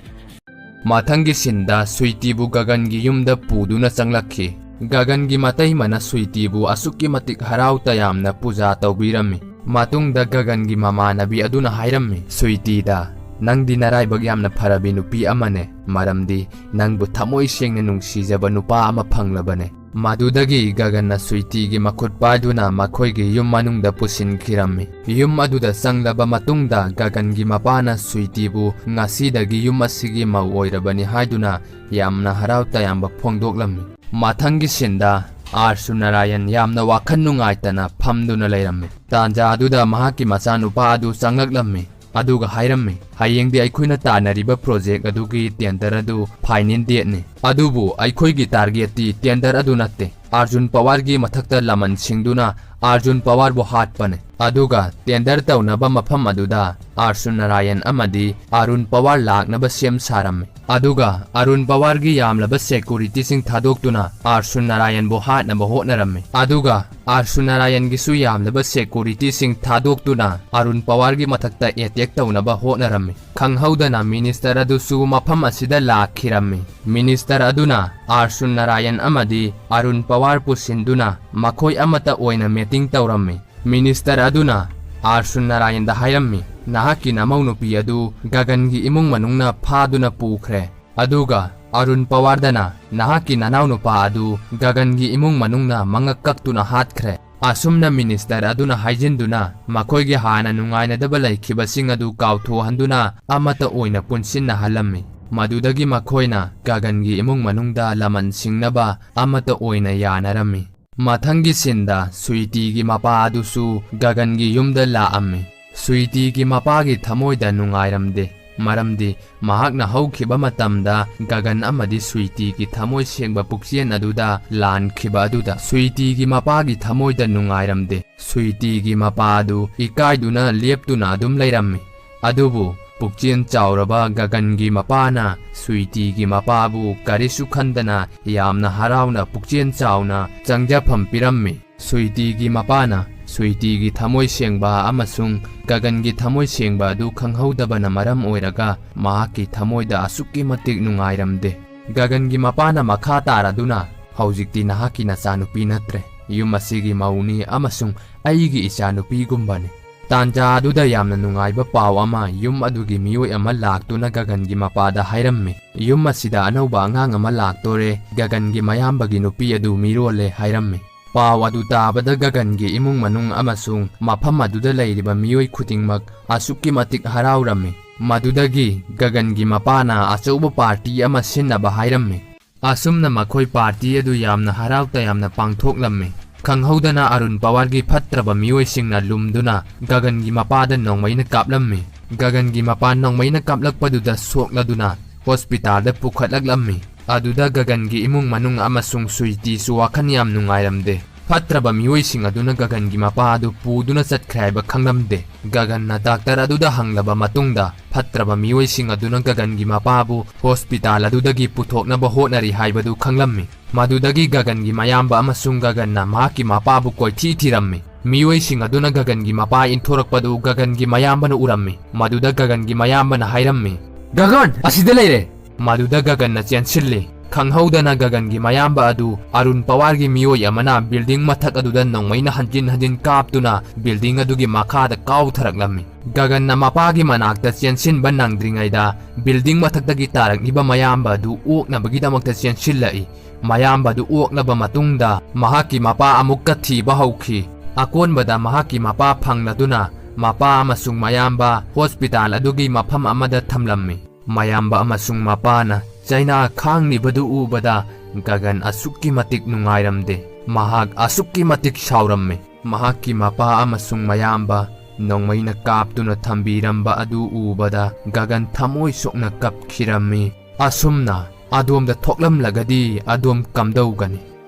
ꯃꯊꯪꯒꯤ ꯁꯤꯟꯗ ꯁ꯭ꯋꯤꯇꯤꯕꯨ ꯒꯒꯟꯒꯤ ꯌꯨꯝꯗ ꯄꯨꯗꯨꯅ ꯆꯪꯂꯛꯈꯤ꯫ ꯒꯒꯟꯒꯤ ꯃꯇꯩꯃꯅ ꯁ꯭ꯋꯤꯇꯤꯕꯨ ꯑꯁꯨꯛꯀꯤ ꯃꯇꯤꯛ ꯍꯔꯥꯎ ꯇꯌꯥꯝꯅ ꯄꯨꯖꯥ ꯇꯧꯕꯤꯔꯝꯃꯤ꯫ ꯃꯇꯨꯡꯗ ꯒꯒꯟꯒꯤ ꯃꯃꯥꯟꯅꯕꯤ ꯑꯗꯨꯅ ꯍꯥꯏꯔꯝꯃꯤ, "ꯁ꯭ꯋꯤꯇꯤꯗ, ꯅꯪꯗꯤ ꯅꯔꯥꯏꯕꯛ ꯌꯥꯝꯅ ꯐꯔꯕꯤ ꯅꯨꯄꯤ ꯑꯃꯅꯦ, ꯃꯔꯝꯗꯤ ꯅꯪꯕꯨ ꯊꯃꯣꯏ ꯁꯦꯡꯅ ꯅꯨꯡꯁꯤꯖꯕ ꯅꯨꯄꯥ ꯑꯃ ꯐꯪꯂꯕꯅꯦ꯫" ꯃꯗꯨꯗꯒꯤ ꯒꯒꯟꯅ ꯁ꯭ꯋꯤꯇꯤꯒꯤ ꯃꯈꯨꯠ ꯄꯥꯏꯗꯨꯅ ꯃꯈꯣꯏꯒꯤ ꯌꯨꯝ ꯃꯅꯨꯡꯗ ꯄꯨꯁꯤꯟꯈꯤꯔꯝꯃꯤ꯫ ꯌꯨꯝ ꯑꯗꯨꯗ ꯆꯪꯂꯕ ꯃꯇꯨꯡꯗ ꯒꯒꯟꯒꯤ ꯃꯄꯥꯅ ꯁ꯭ꯋꯤꯇꯤꯕꯨ ꯉꯁꯤꯗꯒꯤ ꯌꯨꯝ ꯑꯁꯤꯒꯤ ꯃꯧ ꯑꯣꯏꯔꯕꯅꯤ ꯍꯥꯏꯗꯨꯅ ꯌꯥꯝꯅ ꯍꯔꯥꯎ ꯇꯌꯥꯝꯕ ꯐꯣꯡꯗꯣꯛꯂꯝꯃꯤ꯫ ꯃꯊꯪꯒꯤ ꯁꯤꯟꯗ ꯑꯥꯔꯁꯨ ꯅꯥꯔꯥꯌꯟ ꯌꯥꯝꯅ ꯋꯥꯈꯜ ꯅꯨꯡꯉꯥꯏꯇꯅ ꯐꯝꯗꯨꯅ ꯂꯩꯔꯝꯃꯤ꯫ ꯇꯥꯟꯖꯥ ꯑꯗꯨꯗ ꯃꯍꯥꯛꯀꯤ ꯃꯆꯥꯅꯨꯄꯥ ꯑꯗꯨ ꯆꯪꯂꯛꯂꯝꯃꯤ꯫ ꯑꯗꯨꯒ ꯍꯥꯏꯔꯝꯃꯤ, "ꯍꯌꯦꯡꯗꯤ ꯑꯩꯈꯣꯏꯅ ꯇꯥꯟꯅꯔꯤꯕ ꯄ꯭ꯔꯣꯖꯦꯛ ꯑꯗꯨꯒꯤ ꯇꯦꯟꯗꯔ ꯑꯗꯨ ꯐꯥꯏꯅꯦꯜ ꯗꯦꯠꯅꯤ꯫ ꯑꯗꯨꯕꯨ ꯑꯩꯈꯣꯏꯒꯤ ꯇꯥꯔꯒꯦꯠꯇꯤ ꯇꯦꯟꯗꯔ ꯑꯗꯨ ꯅꯠꯇꯦ, ꯑꯥꯔꯖꯨꯟ ꯄꯋꯥꯔꯒꯤ ꯃꯊꯛꯇ ꯂꯃꯟ ꯁꯤꯡꯗꯨꯅ ꯑꯥꯔꯖꯨꯟ ꯄꯋꯥꯔꯕꯨ ꯍꯥꯠꯄꯅꯤ꯫" ꯑꯗꯨꯒ ꯇꯦꯟꯗꯔ ꯇꯧꯅꯕ ꯃꯐꯝ ꯑꯗꯨꯗ ꯑꯥꯔꯖꯨꯟ ꯅꯥꯔꯥꯌꯟ ꯑꯃꯗꯤ ꯑꯥꯔꯨꯟ ꯄꯋꯥꯔ ꯂꯥꯛꯅꯕ ꯁꯦꯝ ꯁꯥꯔꯝꯃꯤ꯫ ꯑꯗꯨꯒ ꯑꯥꯔꯨꯟ ꯄꯋꯥꯔꯒꯤ ꯌꯥꯝꯂꯕ ꯁꯦꯀꯨꯔꯤꯇꯤꯁꯤꯡ ꯊꯥꯗꯣꯛꯇꯨꯅ ꯑꯥꯔꯖꯨꯟ ꯅꯥꯔꯥꯌꯟꯕꯨ ꯍꯥꯠꯅꯕ ꯍꯣꯠꯅꯔꯝꯃꯤ꯫ ꯑꯗꯨꯒ ꯑꯥꯔꯖꯨꯟ ꯅꯥꯔꯥꯌꯟꯒꯤꯁꯨ ꯌꯥꯝꯂꯕ ꯁꯦꯀꯨꯔꯤꯇꯤꯁꯤꯡ ꯊꯥꯗꯣꯛꯇꯨꯅ ꯑꯥꯔꯨꯟ ꯄꯋꯥꯔꯒꯤ ꯃꯊꯛꯇ ꯑꯦꯇꯦꯛ ꯇꯧꯅꯕ ꯍꯣꯠꯅꯔꯝꯃꯤ꯫ ꯈꯪꯍꯧꯗꯅ ꯃꯤꯅꯤꯁꯇꯔ ꯑꯗꯨꯁꯨ ꯃꯐꯝ ꯑꯁꯤꯗ ꯂꯥꯛꯈꯤꯔꯝꯃꯤ꯫ ꯃꯤꯅꯤꯁꯇꯔ ꯑꯗꯨꯅ ꯑꯥꯔꯖꯨꯟ ꯅꯥꯔꯥꯌꯟ ꯑꯃꯗꯤ ꯑꯥꯔꯨꯟ ꯄꯋꯥꯔ ꯄꯨꯁꯤꯟꯗꯨꯅ ꯃꯈꯣꯏ ꯑꯃꯠꯇ ꯑꯣꯏꯅ ꯃꯤꯇꯤꯡ ꯇꯧꯔꯝꯃꯤ꯫ ꯃꯤꯅꯤꯁꯇꯔ ꯑꯗꯨꯅ ꯑꯥꯔꯖꯨꯟ ꯅꯥꯔꯥꯌꯟꯗ ꯍꯥꯏꯔꯝꯃꯤ, "ꯅꯍꯥꯛꯀꯤ ꯅꯃꯧ ꯅꯨꯄꯤ ꯑꯗꯨ ꯒꯒꯟꯒꯤ ꯏꯃꯨꯡ ꯃꯅꯨꯡꯅ ꯐꯥꯗꯨꯅ ꯄꯨꯈ꯭ꯔꯦ꯫ ꯑꯗꯨꯒ ꯑꯥꯔꯨꯟ ꯄꯋꯥꯔꯗꯅ ꯅꯍꯥꯛꯀꯤ ꯅꯅꯥꯎꯅꯨꯄꯥ ꯑꯗꯨ ꯒꯒꯟꯒꯤ ꯏꯃꯨꯡ ꯃꯅꯨꯡꯅ ꯃꯉꯛ ꯀꯛꯇꯨꯅ ꯍꯥꯠꯈ꯭ꯔꯦ꯫" ꯑꯁꯨꯝꯅ ꯃꯤꯅꯤꯁꯇꯔ ꯑꯗꯨꯅ ꯍꯥꯏꯖꯤꯟꯗꯨꯅ ꯃꯈꯣꯏꯒꯤ ꯍꯥꯟꯅ ꯅꯨꯡꯉꯥꯏꯅꯗꯕ ꯂꯩꯈꯤꯕꯁꯤꯡ ꯑꯗꯨ ꯀꯥꯎꯊꯣꯛꯍꯟꯗꯨꯅ ꯑꯃꯠꯇ ꯑꯣꯏꯅ ꯄꯨꯟꯁꯤꯟꯅꯍꯜꯂꯝꯃꯤ꯫ ꯃꯗꯨꯗꯒꯤ ꯃꯈꯣꯏꯅ ꯒꯒꯟꯒꯤ ꯏꯃꯨꯡ ꯃꯅꯨꯡꯗ ꯂꯃꯟ ꯁꯤꯡꯅꯕ ꯑꯃꯠꯇ ꯑꯣꯏꯅ ꯌꯥꯅꯔꯝꯃꯤ꯫ ꯃꯊꯪꯒꯤ ꯁꯤꯟꯗ ꯁ꯭ꯋꯤꯇꯤꯒꯤ ꯃꯄꯥ ꯑꯗꯨꯁꯨ ꯒꯒꯟꯒꯤ ꯌꯨꯝꯗ ꯂꯥꯛꯑꯝꯃꯤ꯫ ꯁ꯭ꯋꯤꯇꯤꯒꯤ ꯃꯄꯥꯒꯤ ꯊꯃꯣꯏꯗ ꯅꯨꯡꯉꯥꯏꯔꯝꯗꯦ, ꯃꯔꯝꯗꯤ ꯃꯍꯥꯛꯅ ꯍꯧꯈꯤꯕ ꯃꯇꯝꯗ ꯒꯒꯟ ꯑꯃꯗꯤ ꯁ꯭ꯋꯤꯇꯤꯒꯤ ꯊꯃꯣꯏ ꯁꯦꯡꯕ ꯄꯨꯛꯆꯦꯜ ꯑꯗꯨꯗ ꯂꯥꯟꯈꯤꯕ ꯑꯗꯨꯗ ꯁ꯭ꯋꯤꯇꯤꯒꯤ ꯃꯄꯥꯒꯤ ꯊꯃꯣꯏꯗ ꯅꯨꯡꯉꯥꯏꯔꯝꯗꯦ꯫ ꯁ꯭ꯋꯤꯇꯤꯒꯤ ꯃꯄꯥ ꯑꯗꯨ ꯏꯀꯥꯏꯗꯨꯅ ꯂꯦꯞꯇꯨꯅ ꯑꯗꯨꯝ ꯂꯩꯔꯝꯃꯤ꯫ ꯑꯗꯨꯕꯨ ꯄꯨꯛꯆꯦꯜ ꯆꯥꯎꯔꯕ ꯒꯒꯟꯒꯤ ꯃꯄꯥꯅ ꯁ꯭ꯋꯤꯇꯤꯒꯤ ꯃꯄꯥꯕꯨ ꯀꯔꯤꯁꯨ ꯈꯟꯗꯅ ꯌꯥꯝꯅ ꯍꯔꯥꯎꯅ ꯄꯨꯛꯆꯦꯜ ꯆꯥꯎꯅ ꯆꯪꯖꯐꯝ ꯄꯤꯔꯝꯃꯤ꯫ ꯁ꯭ꯋꯤꯇꯤꯒꯤ ꯃꯄꯥꯅ ꯁ꯭ꯋꯤꯇꯤꯒꯤ ꯊꯃꯣꯏ ꯁꯦꯡꯕ ꯑꯃꯁꯨꯡ ꯒꯒꯟꯒꯤ ꯊꯃꯣꯏ ꯁꯦꯡꯕ ꯑꯗꯨ ꯈꯪꯍꯧꯗꯕꯅ ꯃꯔꯝ ꯑꯣꯏꯔꯒ ꯃꯍꯥꯛꯀꯤ ꯊꯃꯣꯏꯗ ꯑꯁꯨꯛꯀꯤ ꯃꯇꯤꯛ ꯅꯨꯡꯉꯥꯏꯔꯝꯗꯦ꯫ ꯒꯒꯟꯒꯤ ꯃꯄꯥꯅ ꯃꯈꯥ ꯇꯥꯔꯗꯨꯅ, "ꯍꯧꯖꯤꯛꯇꯤ ꯅꯍꯥꯛꯀꯤ ꯅꯆꯥꯅꯨꯄꯤ ꯅꯠꯇ꯭ꯔꯦ, ꯌꯨꯝ ꯑꯁꯤꯒꯤ ꯃꯧꯅꯤ ꯑꯃꯁꯨꯡ ꯑꯩꯒꯤ ꯏꯆꯥꯅꯨꯄꯤꯒꯨꯝꯕꯅꯤ꯫" ꯇꯥꯟꯖꯥ ꯑꯗꯨꯗ ꯌꯥꯝꯅ ꯅꯨꯡꯉꯥꯏꯕ ꯄꯥꯎ ꯑꯃ ꯌꯨꯝ ꯑꯗꯨꯒꯤ ꯃꯤꯑꯣꯏ ꯑꯃ ꯂꯥꯛꯇꯨꯅ ꯒꯒꯟꯒꯤ ꯃꯄꯥꯗ ꯍꯥꯏꯔꯝꯃꯤ, "ꯌꯨꯝ ꯑꯁꯤꯗ ꯑꯅꯧꯕ ꯑꯉꯥꯡ ꯑꯃ ꯂꯥꯛꯇꯣꯔꯦ, ꯒꯒꯟꯒꯤ ꯃꯌꯥꯝꯕꯒꯤ ꯅꯨꯄꯤ ꯑꯗꯨ ꯃꯤꯔꯣꯜꯂꯦ" ꯍꯥꯏꯔꯝꯃꯤ꯫ ꯄꯥꯎ ꯑꯗꯨ ꯇꯥꯕꯗ ꯒꯒꯟꯒꯤ ꯏꯃꯨꯡ ꯃꯅꯨꯡ ꯑꯃꯁꯨꯡ ꯃꯐꯝ ꯑꯗꯨꯗ ꯂꯩꯔꯤꯕ ꯃꯤꯑꯣꯏ ꯈꯨꯗꯤꯡꯃꯛ ꯑꯁꯨꯛꯀꯤ ꯃꯇꯤꯛ ꯍꯔꯥꯎꯔꯝꯃꯤ꯫ ꯃꯗꯨꯗꯒꯤ ꯒꯒꯟꯒꯤ ꯃꯄꯥꯅ ꯑꯆꯧꯕ ꯄꯥꯔꯇꯤ ꯑꯃ ꯁꯤꯟꯅꯕ ꯍꯥꯏꯔꯝꯃꯤ꯫ ꯑꯁꯨꯝꯅ ꯃꯈꯣꯏ ꯄꯥꯔꯇꯤ ꯑꯗꯨ ꯌꯥꯝꯅ ꯍꯔꯥꯎ ꯇꯌꯥꯝꯅ ꯄꯥꯡꯊꯣꯛꯂꯝꯃꯤ꯫ ꯈꯪꯍꯧꯗꯅ ꯑꯔꯨꯟ ꯄꯋꯥꯔꯒꯤ ꯐꯠꯇ꯭ꯔꯕ ꯃꯤꯑꯣꯏꯁꯤꯡꯅ ꯂꯨꯝꯗꯨꯅ ꯒꯒꯟꯒꯤ ꯃꯄꯥꯗ ꯅꯣꯡꯃꯩꯅ ꯀꯥꯞꯂꯝꯃꯤ꯫ ꯒꯒꯟꯒꯤ ꯃꯄꯥ ꯅꯣꯡꯃꯩꯅ ꯀꯥꯞꯂꯛꯄꯗꯨꯗ ꯁꯣꯛꯂꯗꯨꯅ ꯍꯣꯁꯄꯤꯇꯥꯜꯗ ꯄꯨꯈꯠꯂꯛꯂꯝꯃꯤ꯫ ꯑꯗꯨꯗ ꯒꯒꯟꯒꯤ ꯏꯃꯨꯡ ꯃꯅꯨꯡ ꯑꯃꯁꯨꯡ ꯁ꯭ꯋꯤꯇꯤꯁꯨ ꯋꯥꯈꯜ ꯌꯥꯝ ꯅꯨꯡꯉꯥꯏꯔꯝꯗꯦ꯫ ꯐꯠꯇ꯭ꯔꯕ ꯃꯤꯑꯣꯏꯁꯤꯡ ꯑꯗꯨꯅ ꯒꯒꯟꯒꯤ ꯃꯄꯥ ꯑꯗꯨ ꯄꯨꯗꯨꯅ ꯆꯠꯈ꯭ꯔꯦ ꯍꯥꯏꯕ ꯈꯪꯂꯝꯗꯦ꯫ ꯒꯒꯟꯅ ꯗꯥꯛꯇꯔ ꯑꯗꯨꯗ ꯍꯪꯂꯕ ꯃꯇꯨꯡꯗ, ꯐꯠꯇ꯭ꯔꯕ ꯃꯤꯑꯣꯏꯁꯤꯡ ꯑꯗꯨꯅ ꯒꯒꯟꯒꯤ ꯃꯄꯥꯕꯨ ꯍꯣꯁꯄꯤꯇꯥꯜ ꯑꯗꯨꯗꯒꯤ ꯄꯨꯊꯣꯛꯅꯕ ꯍꯣꯠꯅꯔꯤ ꯍꯥꯏꯕꯗꯨ ꯈꯪꯂꯝꯃꯤ꯫ ꯃꯗꯨꯗꯒꯤ ꯒꯒꯟꯒꯤ ꯃꯌꯥꯝꯕ ꯑꯃꯁꯨꯡ ꯒꯒꯟꯅ ꯃꯍꯥꯛꯀꯤ ꯃꯄꯥꯕꯨ ꯀꯣꯏꯊꯤ ꯊꯤꯔꯝꯃꯤ꯫ ꯃꯤꯑꯣꯏꯁꯤꯡ ꯑꯗꯨꯅ ꯒꯒꯟꯒꯤ ꯃꯄꯥ ꯏꯟꯊꯣꯔꯛꯄꯗꯨ ꯒꯒꯟꯒꯤ ꯃꯌꯥꯝꯕꯅ ꯎꯔꯝꯃꯤ꯫ ꯃꯗꯨꯗ ꯒꯒꯟꯒꯤ ꯃꯌꯥꯝꯕꯅ ꯍꯥꯏꯔꯝꯃꯤ, "ꯒꯒꯟ ꯑꯁꯤꯗ ꯂꯩꯔꯦ!" ꯃꯗꯨꯗ ꯒꯒꯟꯅ ꯆꯦꯟꯁꯤꯜꯂꯤ꯫ ꯈꯪꯍꯧꯗꯅ ꯒꯒꯟꯒꯤ ꯃꯌꯥꯝꯕ ꯑꯗꯨ ꯑꯔꯨꯟ ꯄꯋꯥꯔꯒꯤ ꯃꯤꯑꯣꯏ ꯑꯃꯅ ꯕꯤꯜꯗꯤꯡ ꯃꯊꯛ ꯑꯗꯨꯗ ꯅꯣꯡꯃꯩꯅ ꯍꯟꯖꯤꯟ ꯍꯟꯖꯤꯟ ꯀꯥꯞꯇꯨꯅ ꯕꯤꯜꯗꯤꯡ ꯑꯗꯨꯒꯤ ꯃꯈꯥꯗ ꯀꯥꯎꯊꯔꯛꯂꯝꯃꯤ꯫ ꯒꯒꯟꯅ ꯃꯄꯥꯒꯤ ꯃꯅꯥꯛꯇ ꯆꯦꯟꯁꯤꯟꯕ ꯅꯪꯗ꯭ꯔꯤꯉꯩꯗ ꯕꯤꯜꯗꯤꯡ ꯃꯊꯛꯇꯒꯤ ꯇꯥꯔꯛꯂꯤꯕ ꯃꯌꯥꯝꯕ ꯑꯗꯨ ꯑꯣꯛꯅꯕꯒꯤꯗꯃꯛꯇ ꯆꯦꯟꯁꯤꯜꯂꯛꯏ꯫ ꯃꯌꯥꯝꯕ ꯑꯗꯨ ꯑꯣꯛꯂꯕ ꯃꯇꯨꯡꯗ ꯃꯍꯥꯛꯀꯤ ꯃꯄꯥ ꯑꯃꯨꯛꯀ ꯊꯤꯕ ꯍꯧꯈꯤ꯫ ꯑꯀꯣꯟꯕꯗ ꯃꯍꯥꯛꯀꯤ ꯃꯄꯥ ꯐꯪꯂꯗꯨꯅ ꯃꯄꯥ ꯑꯃꯁꯨꯡ ꯃꯌꯥꯝꯕ ꯍꯣꯁꯄꯤꯇꯥꯜ ꯑꯗꯨꯒꯤ ꯃꯐꯝ ꯑꯃꯗ ꯊꯝꯂꯝꯃꯤ꯫ ꯃꯌꯥꯝꯕ ꯑꯃꯁꯨꯡ ꯃꯄꯥꯅ ꯆꯩꯅꯥ ꯈꯥꯡꯂꯤꯕꯗꯨ ꯎꯕꯗ ꯒꯒꯟ ꯑꯁꯨꯛꯀꯤ ꯃꯇꯤꯛ ꯅꯨꯡꯉꯥꯏꯔꯝꯗꯦ꯫ ꯃꯍꯥꯛ ꯑꯁꯨꯛꯀꯤ ꯃꯇꯤꯛ ꯁꯥꯎꯔꯝꯃꯤ꯫ ꯃꯍꯥꯛꯀꯤ ꯃꯄꯥ ꯑꯃꯁꯨꯡ ꯃꯌꯥꯝꯕ ꯅꯣꯡꯃꯩꯅ ꯀꯥꯞꯇꯨꯅ ꯊꯝꯕꯤꯔꯝꯕ ꯑꯗꯨ ꯎꯕꯗ ꯒꯒꯟ ꯊꯃꯣꯏ ꯁꯣꯛꯅ ꯀꯞꯈꯤꯔꯝꯃꯤ꯫ "ꯑꯁꯨꯝꯅ ꯑꯗꯣꯝꯗ ꯊꯣꯛꯂꯝꯂꯒꯗꯤ ꯑꯗꯣꯝ ꯀꯝꯗꯧꯒꯅꯤ?"